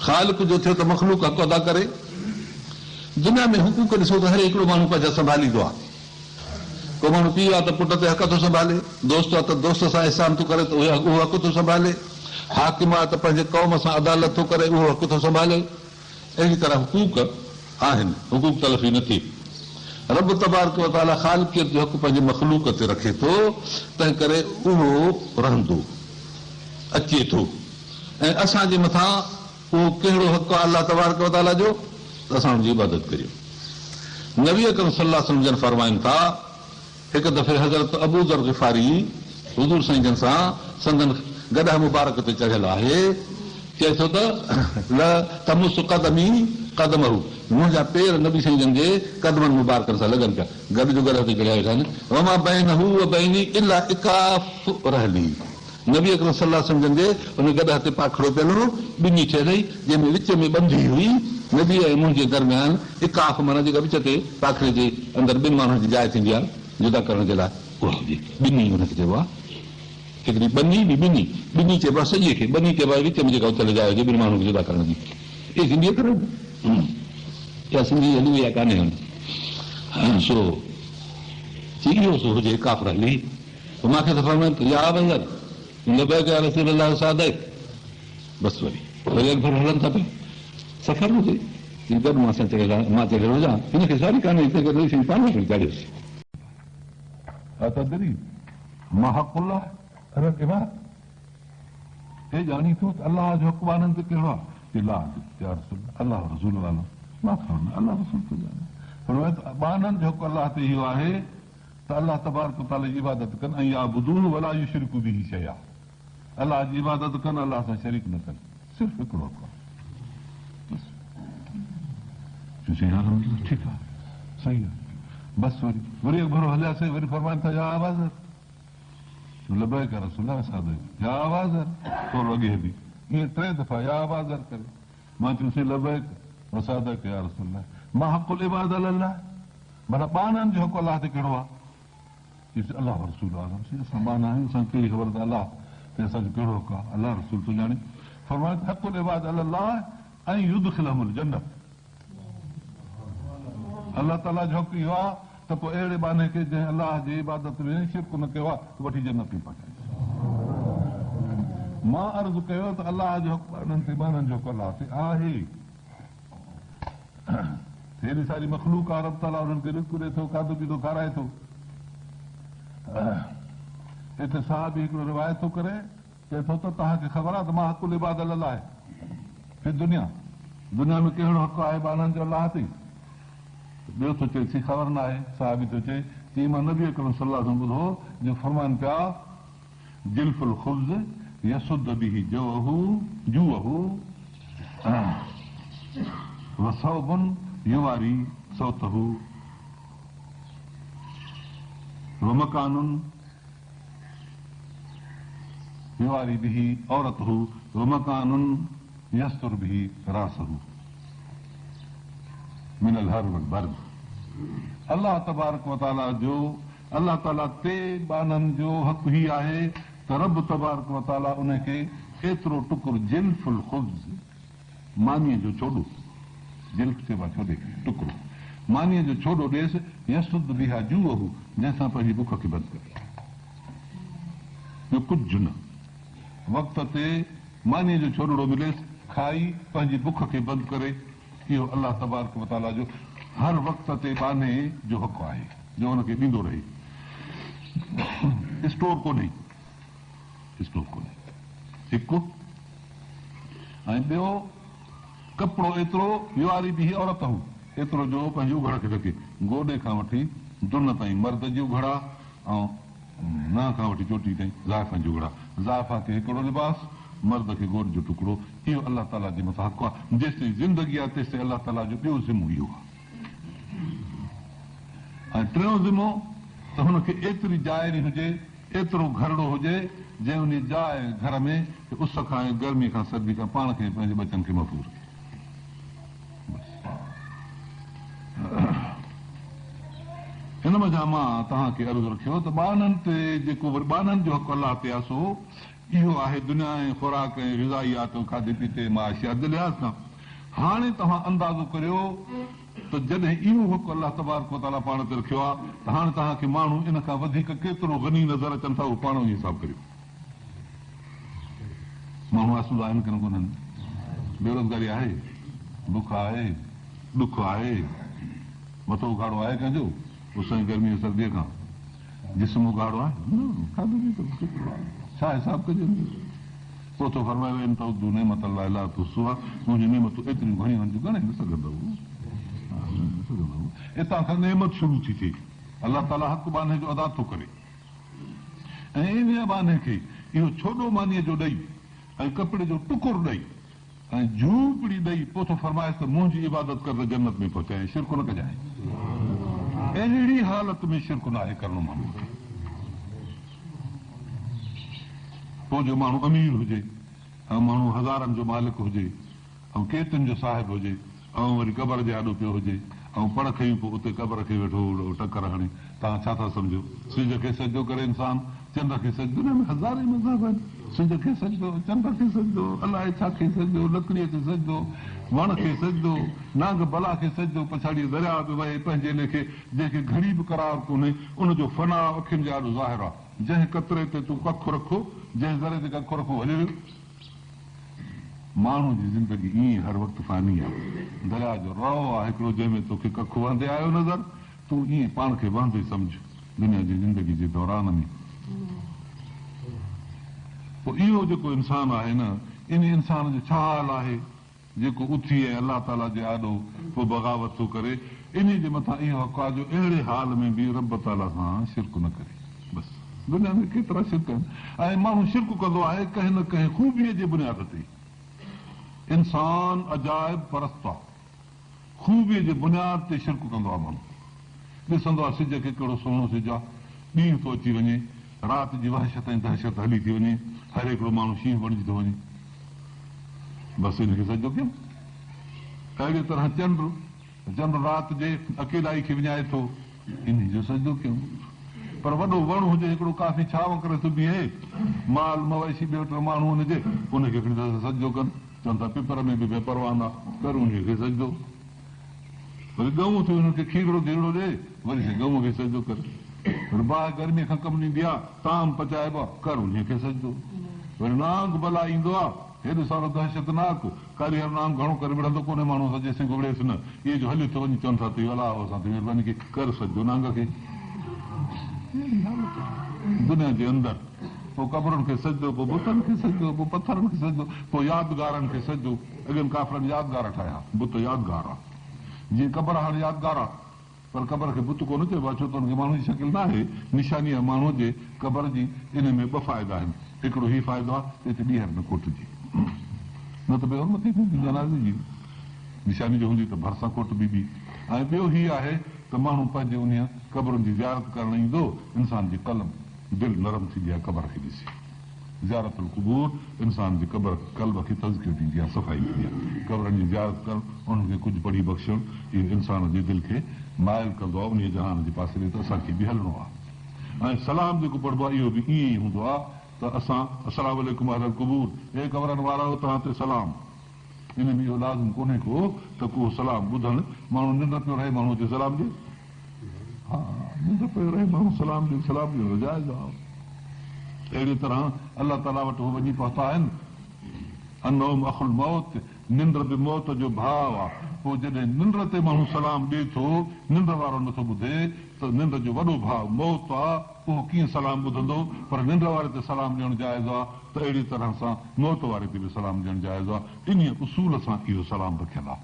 خالق جو ٿيو ته مخلوق حق ادا ڪري. دنيا ۾ حقوق ڏسو ته هر هڪڙو ماڻهو پنهنجا سنڀاليندو آهي. ڪو ماڻهو پيء آهي ته پٽ تي حق ٿو سنڀالي، دوست آهي ته دوست سان احسان ٿو ڪري ته اهو حق ٿو سنڀالي، حاڪم آهي ته پنهنجي قوم سان عدالت ٿو ڪري اهو حق ٿو سنڀالي. اهڙي طرح حقوق آهن، حقوق تلفي نه ٿئي. رب تبارڪ و تعاليٰ خالقيت جو حق پنهنجي مخلوق تي رکي ٿو، تنهنڪري اهو رهندو. اچي ٿو ۽ اسان جي مٿان اهو ڪهڙو حق آهي الله تبارڪ وتعاليٰ جو ته اسان ان جي عبادت ڪريون. نبي اڪرم صلي الله عليه وسلم جن فرمائن ٿا، هڪ دفعي حضرت ابوذر غفاري حضور سائين جن سان سندن گڏهه مبارڪ تي چڙهيل آهي، چئي ٿو ته لتمس قدمي قدمه منهنجا پير نبي سائين جن جي قدمن مبارڪن سان لڳن پيا، گڏ جو گڏهه تي چڙهيا ويٺا آهن، وما بينه وبيني الا عڪاف رحلي نبي اڪرم صلي الله عليه وسلم جن جي ان گڏهه تي پاکڙو پيل هو، ٻني ٺهيل هئي، جنهن ۾ وچ ۾ ٻنڌي هئي، نبي ۽ منهنجي درميان عڪاف معنيٰ جيڪا وچ تي پاکڙي جي اندر ٻن ماڻهن جي جاء ٿيندي آهي جدا ڪرڻ جي لاء اها هجي، ٻني ان کي چئبو آهي. هڪڙي ٻني ٻي ٻني، ٻني چئبو آهي سڄي کي، ٻني چئبو آهي وچ ۾ جيڪا اٿيل جاء هجي ٻن ماڻهن کي جدا ڪرڻ جي. اهي سنڌي اکر آهن. اها سنڌي هلي وئي آهي ڪانهي هاڻي. سو چي اهو سو هجي عڪاف رحلي. پوء مان کي ٿو فرمائين ته يا ابا ذر لبيڪ يا رسول الله وسعديڪ. بس وري وري اڳڀرو هلن ٿا پيا. سفر هجي جي گڏ مان سان چڙهيل مان چڙهيل هجان هن کي سواري ڪانهي تنهن ڪري نبي سائين پاڻ کڻي چاڙهيوس. اتدري ما حق الله علي العباد هي ڄاڻين ٿو ته الله جو حق ٻانهن تي ڪهڙو آهي؟ چي لا ادري يا رسول الله الله ورسوله اعلم مان خبر ناهي الله رسول ٿو ڄاڻي. فرمايو ته ٻانهن جو حق الله تي اهو آهي ته الله تبارڪ وتعاليٰ جي عبادت ڪن ان يعبدوه ولا يشرڪوا به شيئا الله جي عبادت ڪن الله سان شريڪ نه ڪن صرف هڪڙو حق آهي بس چيو ٺيڪ آهي صحيح آهي بس وري وري اڳڀرو هلياسين وري فرمائن ٿا يا ابا ذر چيم لبيڪ يا رسول الله وسعديڪ يا ابا ذر ٿورو اڳي هلي ائين ٽي دفعا يا ابا ذر ڪري مان چيم سائين لبيڪ وسعديڪ يا رسول الله ما حق العباد علي الله ڀلا ٻانهن جو حق الله تي ڪهڙو آهي؟ چيس الله ورسوله اعلم سائين اسان ٻانها آهيون اسان کي ڪهڙي خبر ته الله تي اسان جو ڪهڙو حق آهي الله رسول ٿو ڄاڻي فرمايو ته حق العباد علي الله ان يدخلهم الجنه الله تعاليٰ جو حق اهو آهي ته پوء اهڙي ٻانهي کي جنهن الله جي عبادت ۾ شرڪ نه ڪيو آهي ته وٺي جنت ۾ پهچائي. مان عرض ڪيو ته الله جو حق ٻانهن تي ٻانهن جو حق الله تي آهي. هيڏي ساري مخلوق آهي رب تعاليٰ انهن کي رزق ڏئي ٿو کاڌو پيتو کارائي ٿو. هتي صحابي هڪڙو روايت ٿو ڪري. چئي ٿو ته توهان کي خبر آهي ته ما حق العباد علي الله في الدنيا دنيا ۾ ڪهڙو حق آهي ٻانهن جو الله تي؟ ٻيو ٿو چئي سي خبر ناهي صحابي ٿو چئي چي مان نبي اڪرم صلي الله عليه وسلم ٻڌو جو فرمائن پيا جلف الخبز يسد به جوعه جوعه وثوب يواري سوءته ومڪان يواري به عورته ومڪان يستر به راسه من الحر والبرد الله تبارڪ وتعاليٰ جو الله تعاليٰ تي ٻانهن جو حق هي آهي ته رب تبارڪ وتعاليٰ ان کي ايترو ٽڪر جلف الخبز مانيء جو ڇوڏو، جلف چئبو آهي ڇوڏي کي، ٽڪرو، مانيء جو ڇوڏو ڏيس، يسد بها جوعه، جنهن سان پنهنجي بک کي بند ڪري. ٻيو ڪجهه نه. وقت تي مانيء جو ڇوڏڙو مليس، کائي پنهنجي بک کي بند ڪري، اهو الله تبارڪ و تعاليٰ جو هر وقت تي ٻانهي جو حق آهي، جو ان کي ڏيندو رهي. اسٽور ڪونهي. اسٽور ڪونهي. هڪ. ۽ ٻيو ڪپڙو ايترو يواري به عورته ايترو جو پنهنجي اگهڙ کي ڍڪي، گوڏي کان وٺي دن تائين مرد جي اگهڙ آ ۽ ننهن کان وٺي چوٽي تائين زائفان جي اگهڙ آ. زائفان کي هڪڙو لباس، مرد کي گوڏ جو ٽڪڙو. اهو الله تعاليٰ جي مٿان حق آ. جيستائين زندگي آ تيستائين الله تعاليٰ جو ٻيو ذمو اهو آ. ۽ ٽيون ذمو ته هن کي ايتري جاء هجي ايترو گهرڙو هجي، جنهن انهيء جاء ۽ گهر ۾ اس کان ۽ گرميء کان سردي کان پاڻ کي ۽ پنهنجي ٻچن کي محفوظ رکي. بس. ان منجهان مان توهان کي عرض رکيو ته ٻانهن تي جيڪو وري ٻانهن جو حق الله تي آهي سو اهو آهي دنيا ۽ خوراڪ ۽ غذائيات ۽ کاڌي پيتي ۽ معاشيات جي لحاظ کان. هاڻي توهان اندازو ڪريو ته جڏهن اهو حق الله تبارڪ وتعاليٰ پاڻ تي رکيو آهي ته هاڻي توهان کي ماڻهو ان کان وڌيڪ ڪيترو غني نظر اچن ٿا اهو پاڻ وڃي حساب ڪريو. ماڻهو آسودا آهن ڪين ڪونهن؟ بيروزگاري آهي؟ بک آهي؟ ڏک آهي؟ مٿو اگهاڙو آهي ڪنهن جو اس ۽ گرمي ۽ سرديء کان؟ جسم اگهاڙو آهي؟ نه، کاڌو پيتو ڪيترو آهي؟ ڇا حساب ڪجي ان جو؟ پوء ٿو فرمائي وان تعدوا نعمت الله لا تحصوها منهنجون نعمتون ايتريون گهڻيون آهن جو ڳڻي نه سگهندؤ. اتان کان نعمت شروع ٿي ٿئي. الله تعاليٰ حق ٻانهي جو ادا ٿو ڪري ۽ انهيء ٻانهي کي اهو ڇوڏو مانيء جو ڏئي ۽ ڪپڙي جو ٽڪر ڏئي ۽ جهوپڙي ڏئي پوء ٿو فرمائيس ته منهنجي عبادت ڪر ته جنت ۾ پهچايانء شرڪ نه ڪجانء. اهڙي حالت ۾ شرڪ ناهي ڪرڻو ماڻهوء کي. پوء جو ماڻهو امير هجي ۽ ماڻهو هزارن جو مالڪ هجي ۽ ڪيتن جو صاحب هجي ۽ وري قبر جي آڏو پيو هجي ۽ پڙ کنيون پيو اتي قبر کي ويٺو ٽڪر هڻي توهان ڇا ٿا سمجهو سج کي سجدو ڪري انسان چنڊ کي سجدو دنيا ۾ هزارين مذهب آهن سج کي سجدو چنڊ کي سجدو الائي ڇا کي سجدو لڪڙيء کي سجدو وڻ کي سجدو نانگ بلا کي سجدو پڇاڙيء درياء به وهي پنهنجي ليکي جنهن کي گهڙي به قرار ڪونهي ان جو فنا اکين جي آڏو ظاهر آ. جنهن قطري تي تون ڪک رک، جنهن ذري تي ڪک رک هلي ويو. ماڻهوء جي زندگي ائين هر وقت فاني آ. درياء جو رئو آ هڪڙو جنهن ۾ توکي ڪک وهندي آيو نظر، تون ائين پاڻ کي وهندي سمجهه دنيا جي زندگي جي دوران ۾. پوء اهو جيڪو انسان آهي نه، انهي انسان جو ڇا حال آهي؟ جيڪو اٿي ۽ الله تعاليٰ جي آڏو پوء بغاوت ٿو ڪري، انهي جي مٿان اهو حق آهي جو اهڙي حال ۾ به رب تعاليٰ سان شرڪ نه ڪري. بس دنيا ۾ ڪيترا شرڪ آهن ۽ ماڻهو شرڪ ڪندو آهي ڪنهن نه ڪنهن خوبيء جي بنياد تي. انسان عجائب پرست آهي. خوبيء جي بنياد تي شرڪ ڪندو آهي ماڻهو. ڏسندو آهي سج کي ڪهڙو سهڻو سج آهي، ڏينهن ٿو اچي وڃي. رات جي وحشت ۽ دهشت هلي ٿي وڃي، هر هڪڙو ماڻهو شينهن بڻجي ٿو وڃي. بس ان کي سجدو ڪيون. اهڙيء طرح چنڊ، چنڊ رات جي اڪيلائي کي وڃائي ٿو، انهي جو سجدو ڪيون. پر وڏو وڻ هجي، هڪڙو ڪافي ڇانو ڪري ٿو بيهي، مال مويشي به وٽ ماڻهو ان جي، ان کي کڻي ٿا سجدو ڪن. چون ٿا پپر ۾ به بي پروان آ، ڪر انهي کي سجدو. وري ڳئون ٿيو هن کي کيرڙو گهيرڙو ڏي، وري سائين ڳئون کي سجدو ڪر. وري باهه گرميء کان ڪم ڏيندي آ، طعام پچائبو آ، ڪر انهيء کي سجدو. وري نانگ بلا ايندو آ، هيڏو سارو دهشتناڪ، ڪاريهر نانگ گهڻو ڪري وڙهندو ڪونهي ماڻهوء سان جيسين ڪو وڙهيس نه، اهي جو هليو ٿو وڃي چون ٿا ته اهو الله اسان تي مهرباني ڪئي، ڪر سجدو نانگ کي. اهڙي حالت آ دنيا جي اندر. پوء قبرن کي سجدو، پوء بتن کي سجدو، پوء پٿرن کي سجدو، پوء يادگارن کي سجدو. اڳين ڪافرن يادگار ٺاهيا، بت يادگار آ. جيئن قبر هاڻ يادگار آ، پر قبر کي بت ڪونه چئبو آ، ڇو ته ان کي ماڻهو جي شڪل ناهي. نشاني آ ماڻهوء جي قبر جي. انهي ۾ ٻه فائدا آهن. هڪڙو هي فائدو آ ته اتي ٻيهر نه کوٽجي، نه ته بي حرمتي ٿيندي جنازي جي. نشاني جو هوندي ته ڀرسان کوٽبي ٻي. ۽ ٻيو هي آهي ته ماڻهو پنهنجي انهيء قبرن جي زيارت ڪرڻ ايندو، انسان جي قلب، دل، نرم ٿيندي آ قبر کي ڏسي. زيارت القبور انسان جي قبر، قلب، کي تزڪيو ڏيندي آهي، صفائي ڏيندي آهي. قبرن جي زيارت ڪرڻ، انهن کي ڪجهه پڙهي بخشڻ، اهو انسان جي دل کي مائل ڪندو آهي انهيء جهان جي پاسي ڏي ته اسان کي به هلڻو آهي ۽ سلام جيڪو پڙهبو آهي اهو به ائين ئي هوندو آهي ته اسان السلام عليڪم اهل القبور، اي قبرن وارؤ توهان تي سلام. ان ۾ اهو لازم ڪونهي ڪو ته ڪو سلام ٻڌڻ ماڻهو ننڊ پيو رهي ماڻهو اچي سلام ڏي. ها ننڊ پيو رهي ماڻهو سلام ڏي سلام ڏيڻ ته جائز آهي. اهڙيء طرح الله تعاليٰ وٽ هو وڃي پهتا آهن. النوم اخو الموت ننڊ به موت جو ڀاء آ. پوء جڏهن ننڊ تي ماڻهو سلام ڏئي ٿو، ننڊ وارو نٿو ٻڌي ته ننڊ جو وڏو ڀاء موت آ، اهو ڪيئن سلام ٻڌندو؟ پر ننڊ واري تي سلام ڏيڻ جائز آ ته اهڙيء طرح سان موت واري تي به سلام ڏيڻ جائز آ. انهيء اصول سان اهو سلام رکيل آ.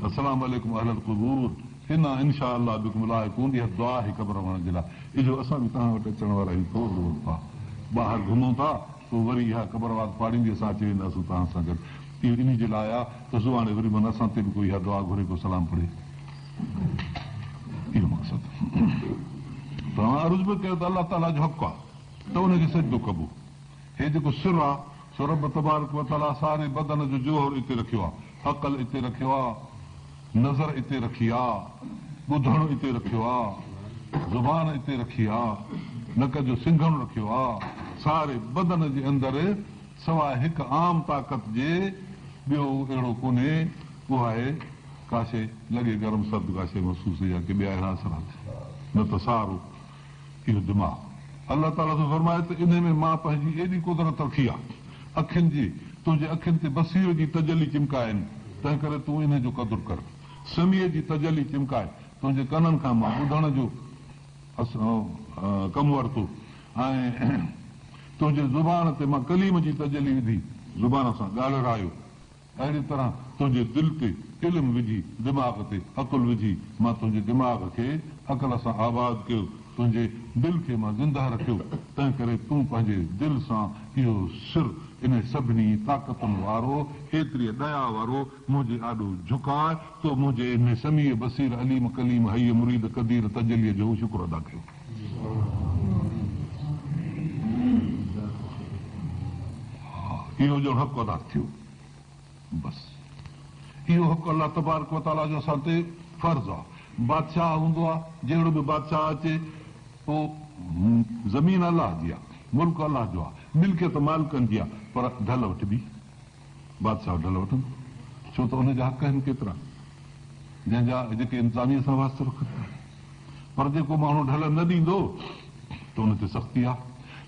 السلام عليڪم اهل القبور انا ان شاء الله بڪم لاحقون اها دعا آهي قبر وارن جي لاء اجهو اسان به توهان وٽ اچڻ وارا آهيون ٿورڙو وقت آ ٻاهر گهمون ٿا پوء وري اها قبر وات پاڙيندي اسان اچي وينداسون توهان سان گڏ اهو انهي جي لاء آ ته سڀاڻي وري من اسان تي به ڪوئي اها دعا گهري ڪو سلام پڙهي اهو مقصد توهان عرض به ڪيو ته الله تعاليٰ جو حق آ ته ان کي سجدو ڪبو هي جيڪو سر آ سو رب تبارڪ و تعاليٰ ساري بدن جو جوهر اتي رکيو آ، عقل اتي رکيو آ، نظر اتي رکي آ، ٻڌڻ اتي رکيو آ، زبان اتي رکي آ، نڪ جو سنگهڻ رکيو آ، ساري بدن جي اندر سواء هڪ عام طاقت جي ٻيو اهڙو ڪونهي، اها آهي ڪا شيء لڳي گرم سرد ڪا شيء محسوس يا ڪي ٻيا اهڙا اثرات نه ته سارو اهو دماغ. الله تعاليٰ ٿو فرمائي ته انهي ۾ مان پنهنجي ايڏي قدرت رکي آهي، اکين جي، تنهنجي اکين تي بصير جي تجلي چمڪائي، تنهنڪري تون انهي جو قدر ڪر. سميع جي تجلي چمڪائي، تنهنجي ڪنن کان مان ٻڌڻ جو ڪم ورتو ۽ تنهنجي زبان تي مان ڪليم جي تجلي وڌي، زبان سان ڳالهرايو. اهڙيء طرح تنهنجي دل تي علم وجهي، دماغ تي عقل وجهي، مان تنهنجي دماغ کي عقل سان آباد ڪيو، تنهنجي دل کي مان زنده رکيو، تنهنڪري تون پنهنجي دل سان اهو سر انهي سڀني طاقتن وارو، ايتريء ديا وارو، منهنجي آڏو جهڪاء، تو منهنجي انهي سميع، بصير، عليم، ڪليم، حي، مريد، قدير تجليء جو شڪر ادا ڪيو. اهو ڄڻ حق ادا ٿيو. بس اهو حق الله تبارڪ و تعاليٰ جو اسان تي فرض آ. بادشاهه هوندو آ، جهڙو به بادشاهه اچي پوء زمين الله جي آ، ملڪ الله جو آ، ملڪيت مالڪن جي آ، پر ڍل وٺبي، بادشاهه ڍل وٺندو، ڇو ته ان جا حق آهن ڪيترا، جنهن جا جيڪي انتظاميه سان واسطو رکن ٿا. پر جيڪو ماڻهو ڍل نه ڏيندو ته ان تي سختي آ.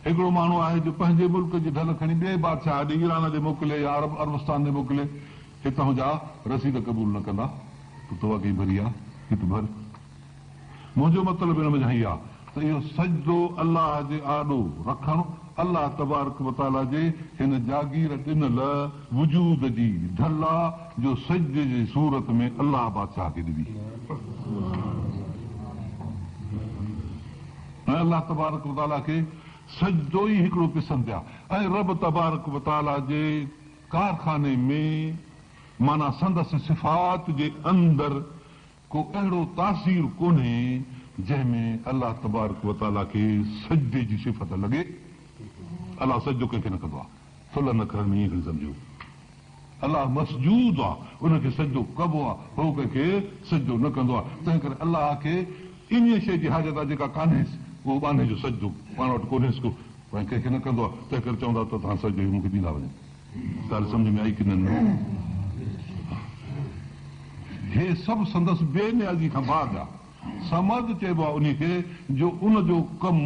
هڪڙو ماڻهو آهي جو پنهنجي ملڪ جي ڍل کڻي ٻئي بادشاهه ڏي ايران ڏي موڪلي يا عرب عربستان ڏي موڪلي، هتان جا رسيد قبول نه ڪندا ته تو واقعي ڀري آ، هت ڀر. منهنجو مطلب ان منجهان هي آ ته اهو سجدو الله جي آڏو رکڻ الله تبارڪ و تعاليٰ جي هن جاگير ڏنل وجود جي ڍل آ جو سجدي جي صورت ۾ الله بادشاهه کي ڏبي ۽ الله تبارڪ و تعاليٰ کي سجدو ئي هڪڙو پسند آ ۽ رب تبارڪ و تعاليٰ جي ڪارخاني ۾ معنيٰ سندس صفات جي اندر ڪو اهڙو تاثير ڪونهي جنهن ۾ الله تبارڪ و تعاليٰ کي سجدي جي صفت لڳي. الله سجدو ڪنهن کي نه ڪندو آهي. ٿلهن اکرن ۾ ائين کڻي سمجهو. الله مسجود آ، ان کي سجدو ڪبو آ، هو ڪنهن کي سجدو نه ڪندو آ، تنهن ڪري الله کي انهيء شيء جي حاجت آ جيڪا ڪانهيس، اهو ٻانهي جو سجدو پاڻ وٽ ڪونهيس ڪو ۽ ڪنهن کي نه ڪندو آ، تنهن ڪري چوندا ته توهان سجدو هي مون کي ڏيندا وڃو. ڳالهه سمجهه ۾ آئي ڪي نه؟ هي سڀ سندس بي نيازي کان بعد آ. صمد چئبو آ انهيء کي جو ان جو ڪم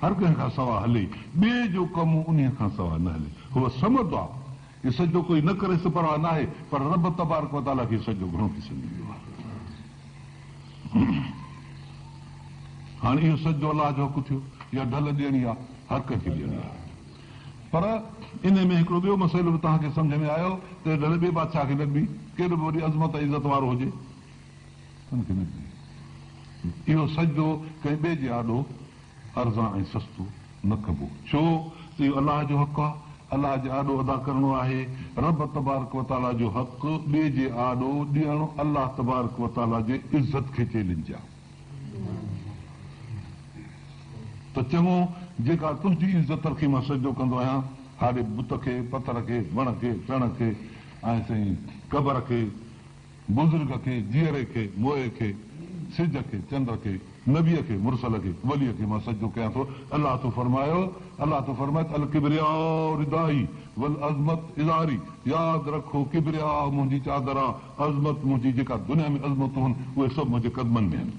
هر ڪنهن کان سوا هلي، ٻئي جو ڪم انهيء کان سوا نه هلي. هو صمد آ. اهو سجدو ڪوئي نه ڪريس ته پرواهه ناهي، پر رب تبارڪ و تعاليٰ کي سجدو گهڻو پسند ايندو آهي. هاڻي اهو سجدو الله جو حق ٿيو يا ڍل ڏيڻي آهي، هر ڪنهن کي ڏيڻي آهي. پر انهي ۾ هڪڙو ٻيو مسئلو به توهان کي سمجهه ۾ آيو ته ڍل ٻئي بادشاهه کي نه ڏبي، ڪيڏو به وڏي عظمت ۽ عزت وارو هجي، ان کي نه ڏبي. اهو سجدو ڪنهن ٻئي جي آڏو ارزان ۽ سستو نه ڪبو، ڇو ته اهو الله جو حق آهي، الله جي آڏو ادا ڪرڻو آهي، رب تبارڪ و تعاليٰ جو حق ٻئي جي آڏو ڏيڻ الله تبارڪ و تعاليٰ جي عزت کي چئلينج آهي ته چڱو جيڪا تنهنجي عزت رکي مان سجدو ڪندو آهيان، هاڏي بت کي، پٿر کي، وڻ کي، ٽڻ کي ۽ سائين قبر کي، بزرگ کي، جيئري کي، موئي کي، سج کي، چنڊ کي، نبيء کي، مرسل کي، وليء کي مان سجدو ڪيان ٿو. الله ٿو فرمايو، الله ٿو فرمائي ته الڪبرياء ردائي والعظمت ازاري ياد رکو ڪبرياء منهنجي چادر آ، عظمت منهنجي جيڪا دنيا ۾ عظمتون هن اهي سڀ منهنجي قدمن ۾ آهن.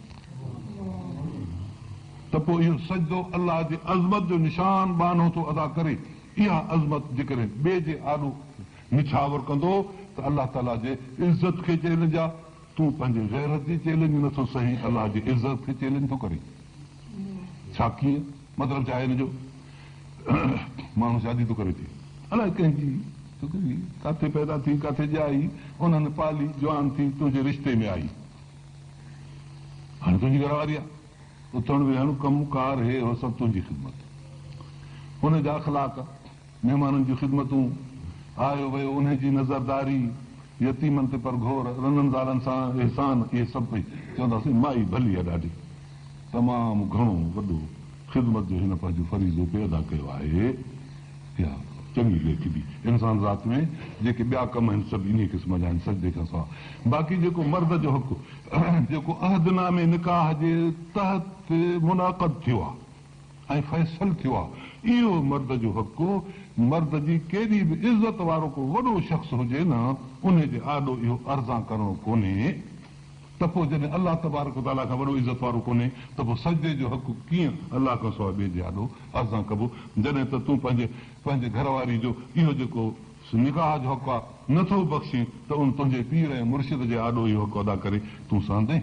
ته پوء اهو سجدو الله جي عظمت جو نشان ٻانهو ٿو ادا ڪري. اها عظمت جيڪڏهن ٻئي جي آڏو نڇاور ڪندو ته الله تعاليٰ جي عزت کي چئلينج آ، تون پنهنجي غيرت جي چئلينج نه ٿو سهين الله جي عزت کي چئلينج ٿو ڪرين ڇا ڪيئن مطلب ڇا آهي ان جو ماڻهو شادي ٿو ڪري ٿي الائي ڪنهن جي ڇوڪري ڪاٿي پيدا ٿي ڪاٿي ڄائي انهن پالي جوان ٿي تنهنجي رشتي ۾ آئي هاڻي تنهنجي گهر واري آ اٿڻ ويهڻ ڪم ڪار هي هو سڀ تنهنجي خدمت ان جا اخلاق مهمانن جون خدمتون، آيو ويو انهي جي نظرداري، يتيمن تي پرگهور، رنن زالن سان احسان، اهي سڀ پئي چونداسين مائي ڀلي آ ڏاڍي، تمام گهڻو وڏو خدمت جو هن پنهنجو فريضو پئي ادا ڪيو آهي، اها چڱي ليکبي. انسان ذات ۾ جيڪي ٻيا ڪم آهن سڀ انهي قسم جا آهن سجدي کان سواء باقي جيڪو مرد جو حق جيڪو عهدنامي نڪاح جي تحت منعقد ٿيو آ. ۽ فيصل ٿيو آ. اهو مرد جو حق، مرد جي ڪيڏي به عزت وارو ڪو وڏو شخص هجي نه، انهي جي آڏو اهو ارزان ڪرڻو ڪونهي ته پوء جڏهن الله تبارڪ و تعاليٰ کان وڏو عزت وارو ڪونهي ته پوء سجدي جو حق ڪيئن الله کان سواء ٻئي جي آڏو ارزان ڪبو؟ جڏهن ته تون پنهنجي پنهنجي گهر واري جو اهو جيڪو نڪاح جو حق آ نه ٿو بخشين ته ان تنهنجي پير ۽ مرشد جي آڏو اهو حق ادا ڪري تون سهندين؟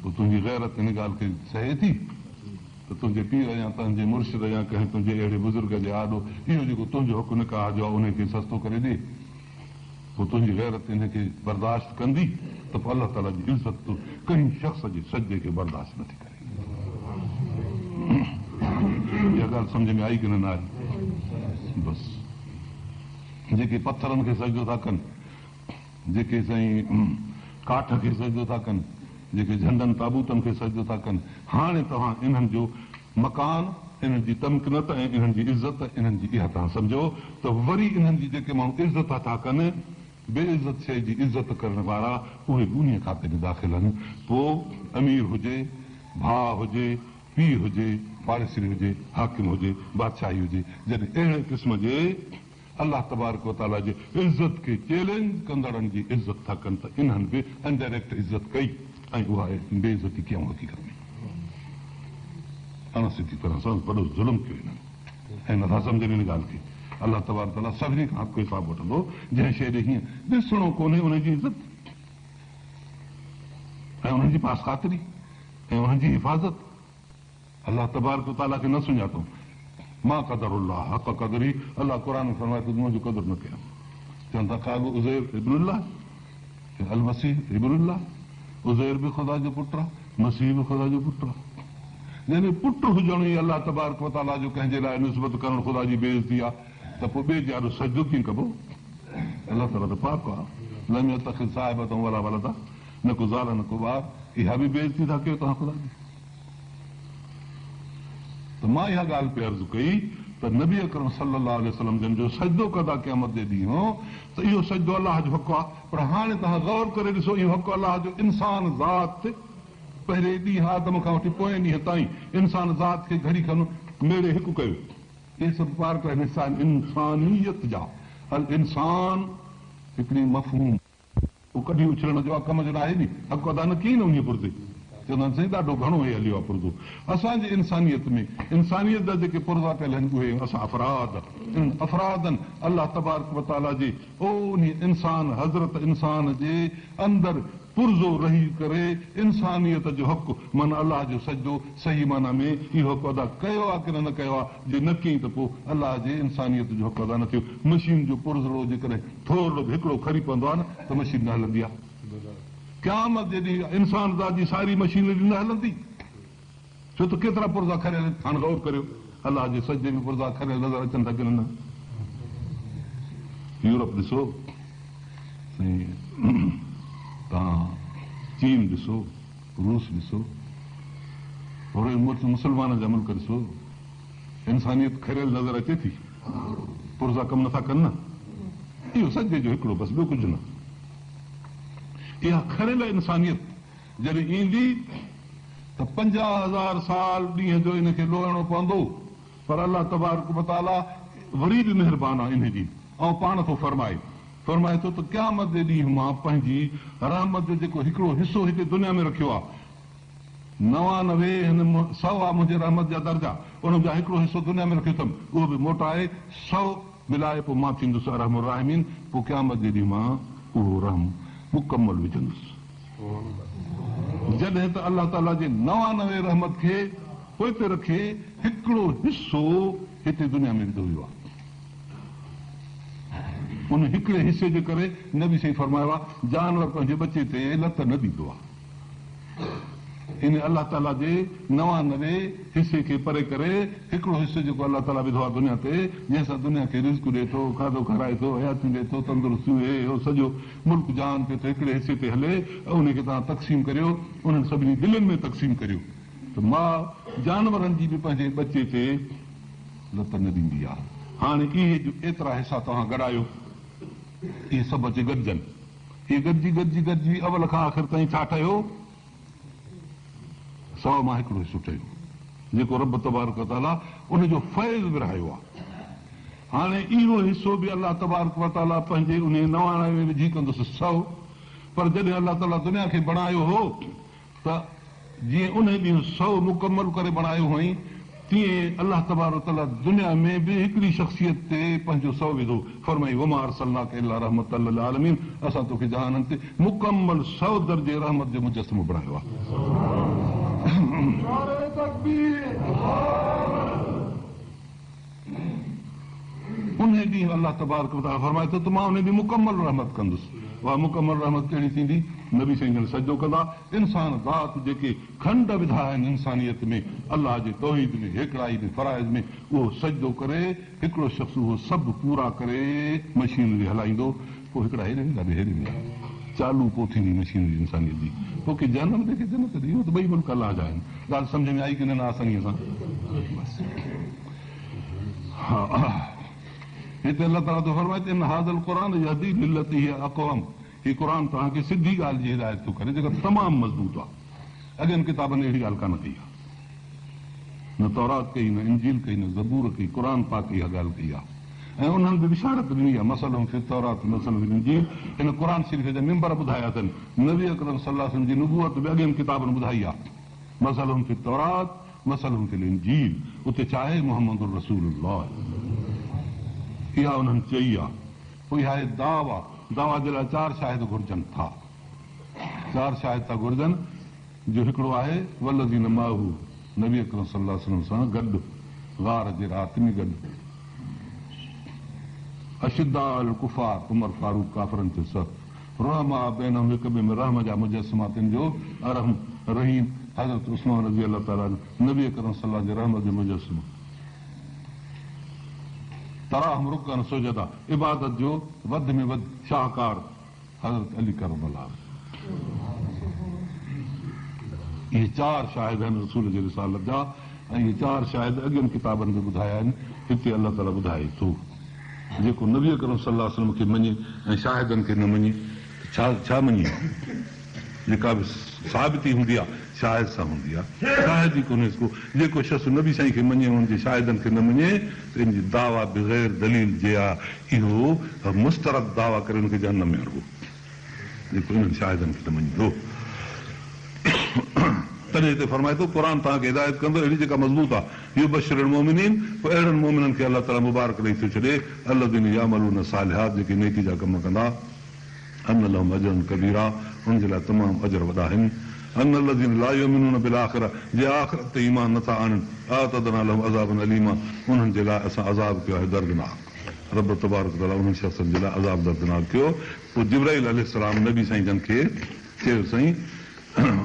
پوء تنهنجي غيرت ان ڳالهه کي سهي ٿي ته تنهنجي پير يا تنهنجي مرشد يا ڪنهن تنهنجي اهڙي بزرگ جي آڏو اهو جيڪو تنهنجو حق نڪاح جو آهي انهي کي سستو ڪري ڏي؟ پوء تنهنجي غيرت انهي کي برداشت ڪندي ته پوء الله تعاليٰ جي عزت ڪنهن شخص جي سجدي کي برداشت نٿي ڪري. اها ڳالهه سمجهه ۾ آئي ڪي نه آئي؟ بس جيڪي پٿرن کي سجدو ٿا ڪن، جيڪي سائين ڪاٺ کي سجدو ٿا ڪن، جيڪي جهنڊن تابوتن کي سجدو ٿا ڪن، هاڻي توهان انهن جو مڪان، انهن جي تمڪنت ۽ انهن جي عزت، انهن جي اها توهان سمجهو ته وري انهن جي جيڪي ماڻهو عزت ٿا ڪن، بي عزت شيء جي عزت ڪرڻ وارا، اهي به انهيء کاتي ۾ داخل آهن. پوء امير هجي، ڀاء هجي، پيء هجي، پاڙيسري هجي، حاڪم هجي، بادشاهي هجي، جڏهن اهڙي قسم جي الله تبارڪ و تعاليٰ جي عزت کي چئلينج ڪندڙن جي عزت ٿا ڪن ته انهن به انڊائريڪٽ عزت ڪئي ۽ اها بي عزتي ڪيائون حقيقت ۾ اڻ سڌي طرح سان وڏو ظلم ڪيو انهن ۽ نٿا سمجهن ان ڳالهه کي الله تبارڪ تعاليٰ سڀني کان حق حساب وٺندو جنهن شيء ڏي هيئن ڏسڻو ڪونهي ان جي عزت ۽ انهن جي پاس خاطري ۽ انهن جي حفاظت الله تبارڪ و تعاليٰ کي نه سڃاتو. ما قدروا الله حق قدره الله قرآن ۾ فرمائي ٿو ته منهنجو قدر نه ڪيائون. چون ٿا قالوا عزير ابن الله المسيح ابن الله عزير به خدا جو پٽ آهي مسيح به خدا جو پٽ آهي. يعني پٽ هجڻ ئي الله تبارڪ و تعاليٰ جو ڪنهن جي لاء نسبت ڪرڻ خدا جي بي عزتي آهي ته پوء ٻئي جي آڏو سجدو ڪيئن ڪبو؟ الله تعاليٰ ته پاڪ آهي لم يتخذ صاحبة ولا ولدا نه ڪو زال نه ڪو ٻار. اها به بي عزتي ٿا ڪيو توهان خدا جي. ته مان اها ڳالهه پئي عرض ڪئي ته نبي اڪرم صلي الله عليه وسلم جن جو سجدو ڪندا قيامت جي ڏينهن ته اهو سجدو الله جو حق آهي پر هاڻي توهان غور ڪري ڏسو اهو حق الله جو انسان ذات پهرين ڏينهن آدم کان وٺي پوئين ڏينهن تائين انسان ذات کي گهڙي کن ميڙي هڪ ڪيو. اهي سڀ پارٽ آهن حصا آهن انسانيت جا الانسان هڪڙي مفهوم. اهو ڪڍي اڇلڻ جو آ ڪم جو ناهي ني حق ادا نه ڪيئي نه انهيء پرزي چوندا آهن سائين ڏاڍو گهڻو هي هليو آ پرزو اسان جي انسانيت ۾ انسانيت جا جيڪي پرزا پيل آهن اهي اسان افراد انهن افرادن الله تبارڪ و تعاليٰ جي او انهيء انسان حضرت انسان جي اندر پرزو رهي ڪري انسانيت جو حق معنيٰ الله جو سجدو صحيح معنيٰ ۾ اهو حق ادا ڪيو آ ڪي نه ڪيو آ جي نه ڪيئي ته پوء الله جي انسانيت جو حق ادا نه ٿيو مشين جو پرزڙو جيڪڏهن ٿورڙو به هڪڙو کري پوندو آهي نه ته مشين نه هلندي آهي. قيامت جي ڏينهن انسان ذات جي ساري مشينري نه هلندي ڇو ته ڪيترا پرزا کريل آهن. هاڻ غور ڪريو الله جي سجدي ۾ پرزا کريل نظر اچن ٿا ڪين نه؟ يورپ ڏسو سائين توهان چين ڏسو روس ڏسو هوڙي مسلمانن جا ملڪ ڏسو. انسانيت کريل نظر اچي ٿي، پرزا ڪم نٿا ڪن نه، اهو سجدي جو هڪڙو بس ٻيو ڪجهه نه. اها کريل انسانيت جڏهن ايندي ته 50,000 سال ڏينهن جو ان کي لوئڻو پوندو، پر الله تبارڪ وتعاليٰ وري به مهربان آهي انهي ڏينهن ۽ پاڻ ٿو فرمائي، فرمائي ٿو ته قيامت جي ڏينهن مان پنهنجي رحمت جو جيڪو هڪڙو حصو هتي دنيا ۾ رکيو آهي، 99 هن سؤ آ منهنجي رحمت جا درجا، انهن جا هڪڙو حصو دنيا ۾ رکيو اٿم، اهو به موٽائي سؤ ملائي پوء مان ٿيندس ارحم الراحمين، پوء قيامت جي ڏينهن مان اهو رحم مڪمل وجهندس. جڏهن ته الله تعاليٰ جي 99 رحمت کي پوئتي رکي هڪڙو حصو هتي دنيا ۾ وڌو ويو آهي. ان هڪڙي حصي جي ڪري نبي سائين فرمايو آهي، جانور پنهنجي ٻچي تي لت نه ڏيندو آهي. ان الله تعاليٰ جي 99 حصي کي پري ڪري هڪڙو حصو جيڪو الله تعاليٰ وڌو آهي دنيا تي، جنهن سان دنيا کي رزق ڏئي ٿو، کاڌو کارائي ٿو، حياتيون ڏئي ٿو، تندرستيون هي هو سڄو ملڪ جهان پيو ٿو هڪڙي حصي تي هلي ۽ انهي کي توهان تقسيم ڪريو، انهن سڀني دلين ۾ تقسيم ڪريو ته ماء جانورن جي به پنهنجي ٻچي تي لت نه ڏيندي آهي. هاڻي اهي جو ايترا حصا توهان گڏايو، اهي سڀ اچي گڏجن. اهي گڏجي گڏجي گڏجي اول کان آخر تائين ڇا ٺهيو؟ سؤ مان هڪڙو حصو ٺهيو، جيڪو رب تبارڪ وتعاليٰ ان جو فيض ورهايو آهي. هاڻي اهو حصو به الله تبارڪ وتعاليٰ پنهنجي انهيء 99 ۾ وجهي ڪندس سؤ، پر جڏهن الله تعاليٰ دنيا کي بڻايو هو ته جيئن انهي ڏينهن سؤ مڪمل ڪري بڻايو هئائين، تيئن الله تبارڪ وتعاليٰ دنيا ۾ به هڪڙي شخصيت تي پنهنجو سؤ وڌو، فرمائي، وما ارسلناک الا رحمة للعالمين اسان توکي جهانن تي مڪمل سؤ درجي رحمت جو مجسمو بڻايو آهي. نعري تڪبير. انهيء ڏينهن الله تبارڪ وتعاليٰ فرمائي ٿو ته مان انهيء ڏينهن مڪمل رحمت ڪندس. اها مڪمل رحمت ڪهڙي ٿيندي؟ نبي سائين جن سجدو ڪندا، انسان ذات جيڪي کنڊ وڌا آهن انسانيت ۾ الله جي توحيد ۾ هيڪڙائي ۾ فرائض ۾ اهو سجدو ڪري هڪڙو شخص اهو سڀ پورا ڪري مشينري هلائيندو پوء هڪڙا هيڏي ويندا ٻيا هيڏي ويندا چالو پوء ٿيندي مشينري انسانيت جي پوء ڪي جهنم ڏي ڪي جنت ڏي اهو ته ٻئي ملڪ الله جا آهن ڳالهه سمجهه ۾ آئي ڪي نه نه آسانيء سان بس. هتي الله تعاليٰ ٿو فرمائي ته ان هذا القرآن يهدي للتي هي اقوم هي قرآن توهان کي سڌي ڳالهه جي هدايت ٿو ڪري جيڪا تمام مضبوط آهي. اڳين ڪتابن اهڙي ڳالهه ڪانه ڪئي آهي. نه تورات ڪئي، نه انجيل ڪئي، نه زبور ڪئي، قرآن پاڪ اها ڳالهه ڪئي آهي ۽ انهن به بشارت ڏني آهي مثلهم في التورات مثلهم في الانجيل هن قرآن شريف جا منبر ٻڌايا اٿن. نبي اڪرم صلي الله عليه وسلم جي نبوت به اڳين ڪتابن ٻڌائي آهي. مثلهم في التورات مثلهم في الانجيل اتي ڇا آهي محمد رسول الله اها انهن چئي آ پوء اها آهي دعويٰ دعويٰ جي لاء چار شاهد گهرجن ٿا چار شاهد ٿا گهرجن جو هڪڙو آهي والذين معه نبي اڪرم صلي الله عليه وسلم سان گڏ غار جي رات ۾ گڏ اشداء علي الڪفار عمر فاروق ڪافرن تي سخت رحماء بينهم هڪ ٻئي ۾ رحم جا مجسما تن جو ارحم الرحيم حضرت عثمان رضي الله تعالٰي عنه نبي اڪرم صلي الله جي رحمت جو مجسمو تراهم رڪعا سجدا عبادت جو وڌ ۾ وڌ شاهڪار حضرت علي ڪرم الله وجهه. اهي چار شاهد آهن رسول جي رسالت جا ۽ اهي چار شاهد اڳين ڪتابن ۾ ٻڌايا آهن، هتي الله تعاليٰ ٻڌائي ٿو. جيڪو نبي اڪرم صلي الله عليه وسلم کي مڃي ۽ شاهدن کي نه مڃي ته ڇا ڇا مڃي؟ جيڪا به ثابتي هوندي آهي شاهد سان هوندي آهي، شاهد ئي ڪونهيس ڪو. جيڪو شخص نبي سائين کي مڃي ۽ ان جي شاهدن کي نه مڃي ته ان جي دعويٰ بغير دليل جي آهي، اهو مسترد دعويٰ ڪري ان کي جهنم ۾ هڻبو. جيڪو انهن شاهدن کي نه مڃيندو. تڏهن هتي فرمائي ٿو، قرآن توهان کي هدايت ڪندو اهڙي جيڪا مضبوط آهي، يبشر المؤمنين، پوء اهڙن مؤمنن کي الله تعاليٰ مبارڪ ڏئي ٿو ڇڏي، الذين يعملون الصالحات جيڪي نيڪي جا ڪم ڪندا، ان لهم اجرا ڪبيرا انهن جي لاء تمام اجر وڏا آهن، ان الذين لا يؤمنون بالاخرة جي آخرت تي ايمان نٿا آڻين، اعتدنا لهم عذابا اليما انهن جي لاء اسان عذاب ڪيو آهي دردناڪ. رب تبارڪ وتعاليٰ انهن شخصن جي لاء عذاب دردناڪ ڪيو. پوء جبرائيل عليه السلام نبي سائين جن کي چيو سائين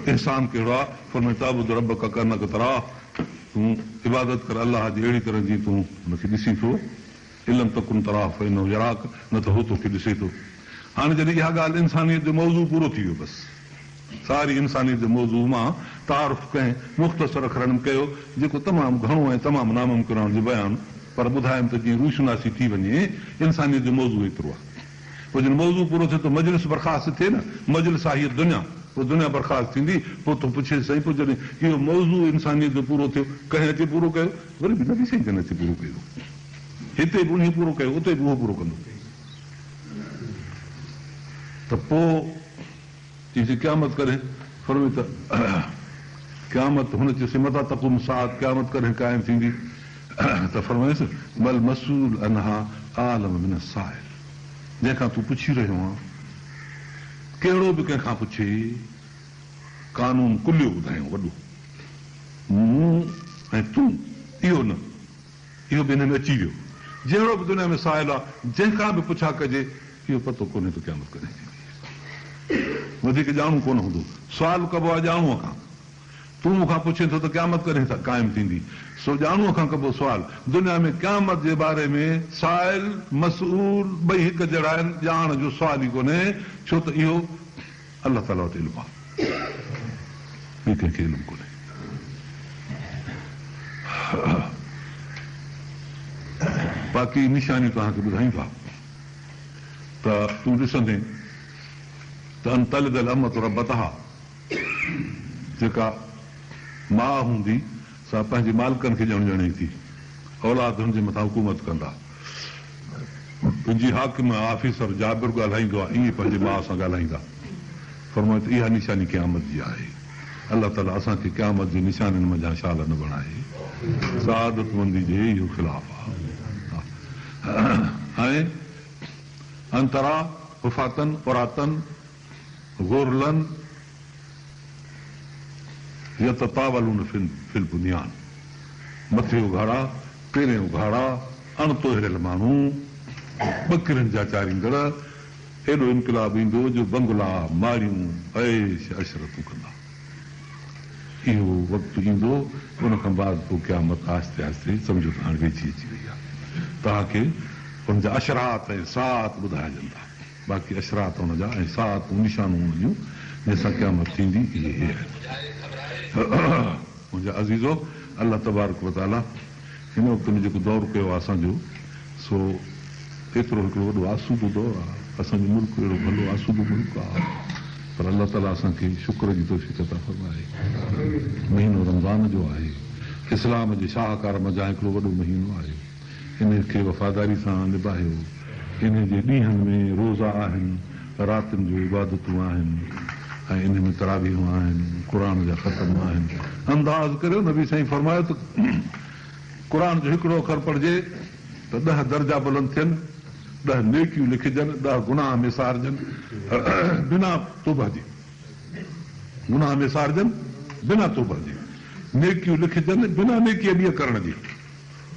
احسان ڪهڙو آهي؟ فرمايو تعبد ربک ڪانڪ تراه تون عبادت ڪر الله جي اهڙي طرح جيئن تون ان کي ڏسين ٿو ان لم تڪن تراه فانه يراڪ نه ته هو توکي ڏسي ٿو. هاڻي جڏهن اها ڳالهه انسانيت جو موضوع پورو ٿي ويو بس. ساري انسانيت جو موضوع مان تعارف ڪنهن مختصر اکرن ۾ ڪيو، جيڪو تمام گهڻو ۽ تمام ناممڪن آهي ان جو بيان، پر ٻڌايم ته جيئن روشناسي ٿي وڃي، انسانيت جو موضوع ايترو آهي. پوء جڏهن موضوع پورو ٿيو ته مجلس برخاست ٿئي نه، مجلس آهي هيء دنيا، پوء دنيا برخاست ٿيندي، پوء ٿو پڇيس سائين پوء جڏهن اهو موضوع انسانيت جو پورو ٿيو، ڪنهن اچي پورو ڪيو؟ وري به نبي سائين جن اچي پورو ڪيو. هتي به انهيء پورو ڪيو، اتي به اهو پورو ڪندو. ته پوء. چيس قيامت ڪڏهن؟ فرمايو ته قيامت، هن چيس متيٰ تقوم الساعة قيامت ڪڏهن قائم ٿيندي؟ ته فرمايس ما المسئول عنها باعلم من السائل جنهن کان تون پڇي رهيو آن ڪهڙو به ڪنهن کان پڇي قانون ڪليو ٻڌايائون وڏو مون ۽ تون اهو نه اهو به ان ۾ اچي ويو. جهڙو به دنيا ۾ سائل آ، جنهن کان به پڇا ڪجي، اهو پتو ڪونهي ته قيامت ڪڏهن ٿيندي. وڌيڪ ڄاڻو ڪونه هوندو. سوال ڪبو آ ڄاڻوء کان. تون مون کان پڇين ٿو ته قيامت ڪڏهن قائم ٿيندي؟ سو ڄاڻوء کان ڪبو سوال. دنيا ۾ قيامت جي باري ۾ سائل، مسئول ٻئي هڪ جهڙا آهن، ڄاڻ جو سوال ئي ڪونهي، ڇو ته اهو الله تعاليٰ وٽ علم آ، ٻئي ڪنهن کي علم ڪونهي. باقي نشانيون توهان کي ٻڌايون ٿا ته تون ڏسندين ته ان تلد الامة ربتها جيڪا ماء هوندي سا پنهنجي مالڪن کي ڄڻ ڄڻي ٿي، اولاد هن جي مٿان حڪومت ڪندا. جيئن حاڪم ۽ آفيسر جابر ڳالهائيندو آهي ائين پنهنجي ماء سان ڳالهائيندا. فرمايو ته اها نشاني قيامت جي آهي. الله تعاليٰ اسان کي قيامت جي نشانين منجهان شال نه بڻائي. سعادتمندي جي اهو خلاف آهي. ۽ ان تريٰ حفاة عراة غرلا يتطاولون في البنيان مٿي اگهاڙا، پيرين اگهاڙا، اڻ طهريل ماڻهو، ٻڪرين جا چاريندڙ، ايڏو انقلاب ايندو جو بنگلا، ماڙيون، عيش عشرتون ڪندا. اهو وقت ايندو، ان کان بعد پوء قيامت آهستي آهستي سمجهو ته هاڻي ويجهي اچي وئي آهي. توهان کي ان جا اشراط ۽ ساعت ٻڌائجن ٿا. باقي اشراط ان جا ۽ ساعتون نشانون ان جون جنهن سان قيامت ٿيندي اهي هي آهن. منهنجا عزيزو! الله تبارڪ و تعاليٰ هن وقت ۾ جيڪو دور ڪيو آهي اسان جو سو ايترو هڪڙو وڏو آسودو دور آهي. اسان جو ملڪ اهڙو ڀلو آسودو ملڪ آهي پر الله تعاليٰ اسان کي شڪر جي توفيق عطا فرمائي. مهينو رمضان جو آهي. اسلام جي شاهڪار منجهان هڪڙو وڏو مهينو آهي. انهيء کي وفاداري سان نباهيو. انهيء جي ڏينهن ۾ روزا آهن، راتين جو عبادتون آهن ۽ انهيء ۾ تراويحون آهن، قرآن جا ختم آهن. انداز ڪريو، نبي سائين فرمايو ته قرآن جو هڪڙو اکر پڙهجي ته ڏهه درجا بلند ٿين، ڏهه نيڪيون لکجن، ڏهه گناهه ميسارجن بنا توبه جي. گناهه ميسارجن بنا توبه جي. نيڪيون لکجن بنا نيڪيء ٻيء ڪرڻ جي.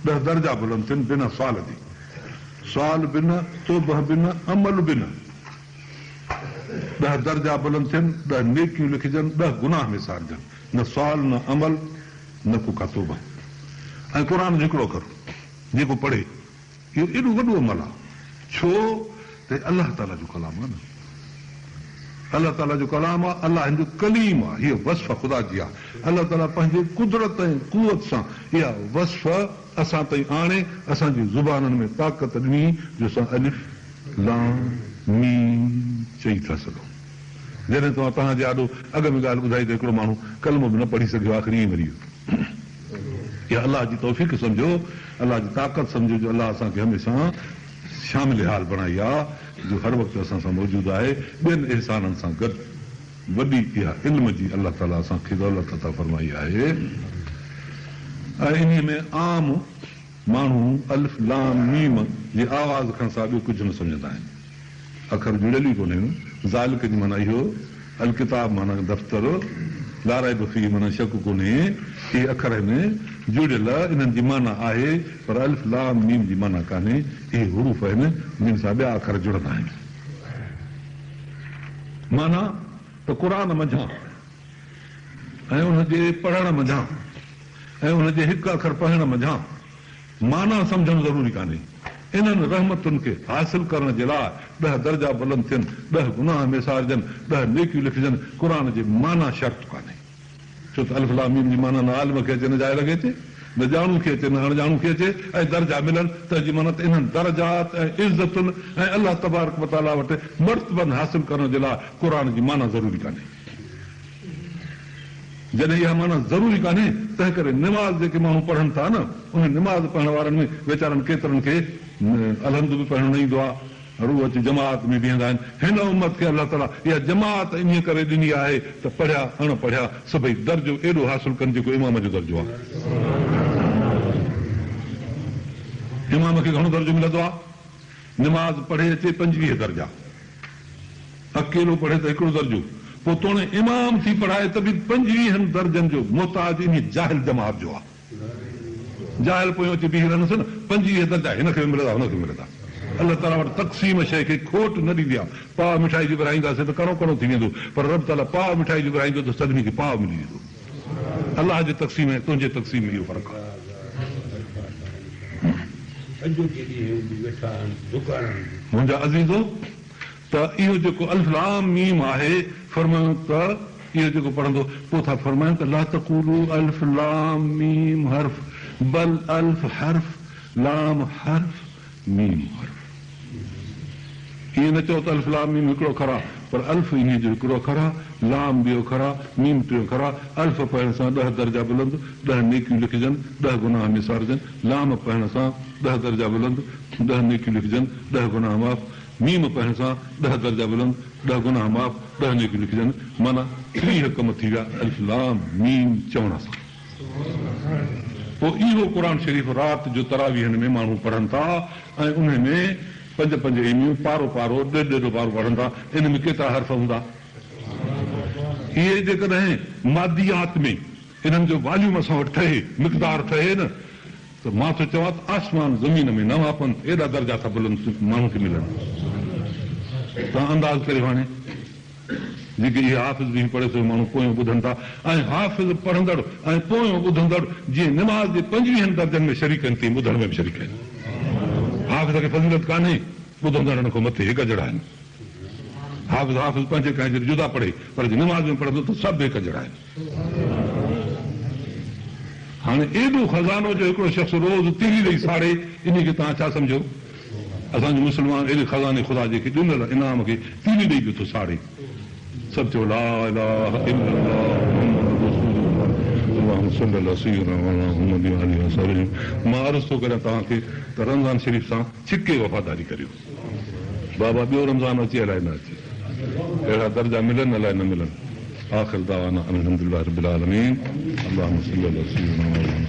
ڏهه درجا بلند ٿين بنا سوال جي. سوال به نه، توبه به نه، عمل به نه. ڏهه درجا بلند ٿين، ڏهه نيڪيون لکجن، ڏهه گناهه ميسارجن. نه سوال، نه عمل، نه ڪو ڪا توبه. ۽ قرآن جو هڪڙو اکر جيڪو پڙهي، اهو ايڏو وڏو عمل آهي. ڇو ته هي الله تعاليٰ جو ڪلام آهي نه. الله تعاليٰ جو ڪلام آهي، الله هن جو ڪليم آهي، هيء وصف خدا جي آهي. الله تعاليٰ پنهنجي قدرت ۽ قوت سان اها وصف اسان تائين آڻي اسان جي زبانن ۾ طاقت ڏني جو اسان الف، لام، ميم چئي ٿا سگهون. جڏهن ته مان توهان جي آڏو اڳ ۾ ڳالهه ٻڌائي ته هڪڙو ماڻهو ڪلمو به نه پڙهي سگهيو آخر ائين مري ويو. اها الله جي توفيق سمجهو، الله جي طاقت سمجهو جو الله اسان کي هميشه شامل حال بڻائي آ جو هر وقت اسان سان موجود آهي، ٻين احسانن سان گڏ وڏي اها علم جي الله تعاليٰ اسان کي دولت عطا فرمائي آهي ۽ انهي ۾ عام ماڻهو الف لام ميم جي آواز کان سواء ٻيو ڪجهه نه سمجهندا آهن. اکر جڙيل ئي ڪونهن. ذالڪ جي معنيٰ اهو، الڪتاب معنيٰ دفتر، لا ريب فيه معنيٰ شڪ ڪونهي، اهي اکر آهن جڙيل، انهن جي معنيٰ آهي، پر الف لام ميم جي معنيٰ ڪانهي، اهي حروف آهن جن سان ٻيا اکر جڙندا آهن. معنيٰ ته قرآن منجهان ۽ ان جي پڙهڻ منجهان ۽ ان جي هڪ اکر پڙهڻ منجهان معنيٰ سمجهڻ ضروري ڪانهي. انهن رحمتن کي حاصل ڪرڻ جي لاء ڏهه درجا بلند ٿين، ڏهه گناهه ميسارجن، ڏهه نيڪيون لکجن، قرآن جي معنيٰ شرط ڪانهي. ڇو ته الف لام ميم جي معنيٰ نه عالم کي اچي نه جاهل کي اچي، نه ڄاڻو کي اچي نه اڻڄاڻو کي اچي ۽ درجا ملن تنهن جي معنيٰ ته انهن درجات ۽ عزتن ۽ الله تبارڪ وتعاليٰ وٽ مرتبن حاصل ڪرڻ جي لاء قرآن جي معنيٰ ضروري ڪانهي. جڏهن اها معنيٰ ضروري ڪانهي، تنهنڪري نماز جيڪي ماڻهو پڙهن ٿا نه، انهن نماز پڙهڻ وارن ۾ ويچارن ڪيترن کي الحمد به پڙهڻ نه ايندو آهي، رڳو اچي جماعت ۾ بيهندا آهن. هن امت کي الله تعاليٰ اها جماعت انهيء ڪري ڏني آهي ته پڙهيا اڻ پڙهيا سڀئي درجو ايڏو حاصل ڪن جيڪو امام جو درجو آهي. امام کي گهڻو درجو ملندو آهي؟ نماز پڙهي اچي پنجويهه درجا. اڪيلو پڙهي ته هڪڙو درجو، پوء توڻي امام ٿي پڙهائي ته به پنجويهن درجن جو محتاج انهيء جاهل جماعت جو آهي. جاهل پويان اچي بيهي رهنس نه، پنجويهه درجا هن کي به ملندا هن کي به ملندا. الله تعاليٰ وٽ تقسيم شيء کي کوٽ نه ڏيندي آهي. پاء مٺائي جو ورهائينداسين ته ڪڻو ڪڻو ٿي ويندو، پر رب تعاليٰ پاء مٺائي جو ورهائيندو ته سڀني کي پاء ملي ويندو. الله جي تقسيم ۽ تنهنجي تقسيم ۾ اهو فرق آهي. منهنجا عزيزو! ته اهو جيڪو الف لام ميم آهي، فرمايو ته اهو جيڪو پڙهندو، پوء ٿا فرمائن ته لا تقولوا الف لام ميم حرف بل الف حرف لام حرف ميم حرف. ائين نه چئو ته الف لام ميم هڪڙو اکر آ، پر الف انهيء جو هڪڙو اکر آ، لام ٻيو اکر آ، ميم ٽيون اکر آ. الف پڙهڻ سان ڏهه درجا بلند، ڏهه نيڪيون لکجن، ڏهه گناهه ميسارجن. لام پڙهڻ سان ڏهه درجا بلند، ڏهه نيڪيون لکجن، ڏهه گناهه معاف. ميم پڙهڻ سان ڏهه درجا بلند، ڏهه گناهه معاف، ڏهه نيڪيون لکجن، معنيٰ 30 ڪم ٿي ويا الف لام ميم چوڻ سان. پوء اهو قرآن شريف رات جو تراويحن ۾ ماڻهو پڙهن ٿا ۽ انهي ۾ پنج پنج ايميون پارو پارو ڏيڍ ڏيڍ پارو پڙهن ٿا، ان ۾ ڪيترا حرف هوندا؟ اهي جيڪڏهن ماديات ۾ انهن جو واليوم اسان وٽ ٺهي، مقدار ٺهي نه ته مان ٿو چوان ته آسمان زمين ۾ نه ماپن ايڏا درجا ٿا بلند ماڻهو کي ملن. توهان انداز ڪريو هاڻي جيڪي اهي حافظ بيهي پڙهي ٿو ماڻهو پويون ٻڌن ٿا ۽ حافظ پڙهندڙ ۽ پويون ٻڌندڙ جيئن نماز جي پنجويهن درجن ۾ شريڪ آهن تيئن ٻڌڻ ۾ به شريڪ آهن. حافظ کي فضيلت ڪانهي ٻڌندڙن کان مٿي هڪ جهڙا آهن. حافظ حافظ پنهنجي ڪنهن جي جدا پڙهي پر جي نماز ۾ پڙهندو ته سڀ هڪ جهڙا آهن. هاڻي ايڏو خزانو جو هڪڙو شخص روز تيلي ڏئي ساڙي، انهي کي توهان ڇا سمجهو؟ اسان جو مسلمان ايڏي خزاني خدا جي کي ڏنل انعام کي تيلي ڏئي پيو ٿو ساڙي. سڀ چئو لا اله الا الله محمد رسول الله اللهم صل علي سيدنا مولانا محمد وآله وصحبه اجمعين مان عرض ٿو ڪريان توهان کي ته رمضان شريف سان ڇڪي وفاداري ڪريو. بابا ٻيو رمضان اچي الائي نه اچي اهڙا درجا ملن الائي نه ملن آخر دعوانا ان الحمدلله رب العالمين اللهم صل علي سيدنا مولانا.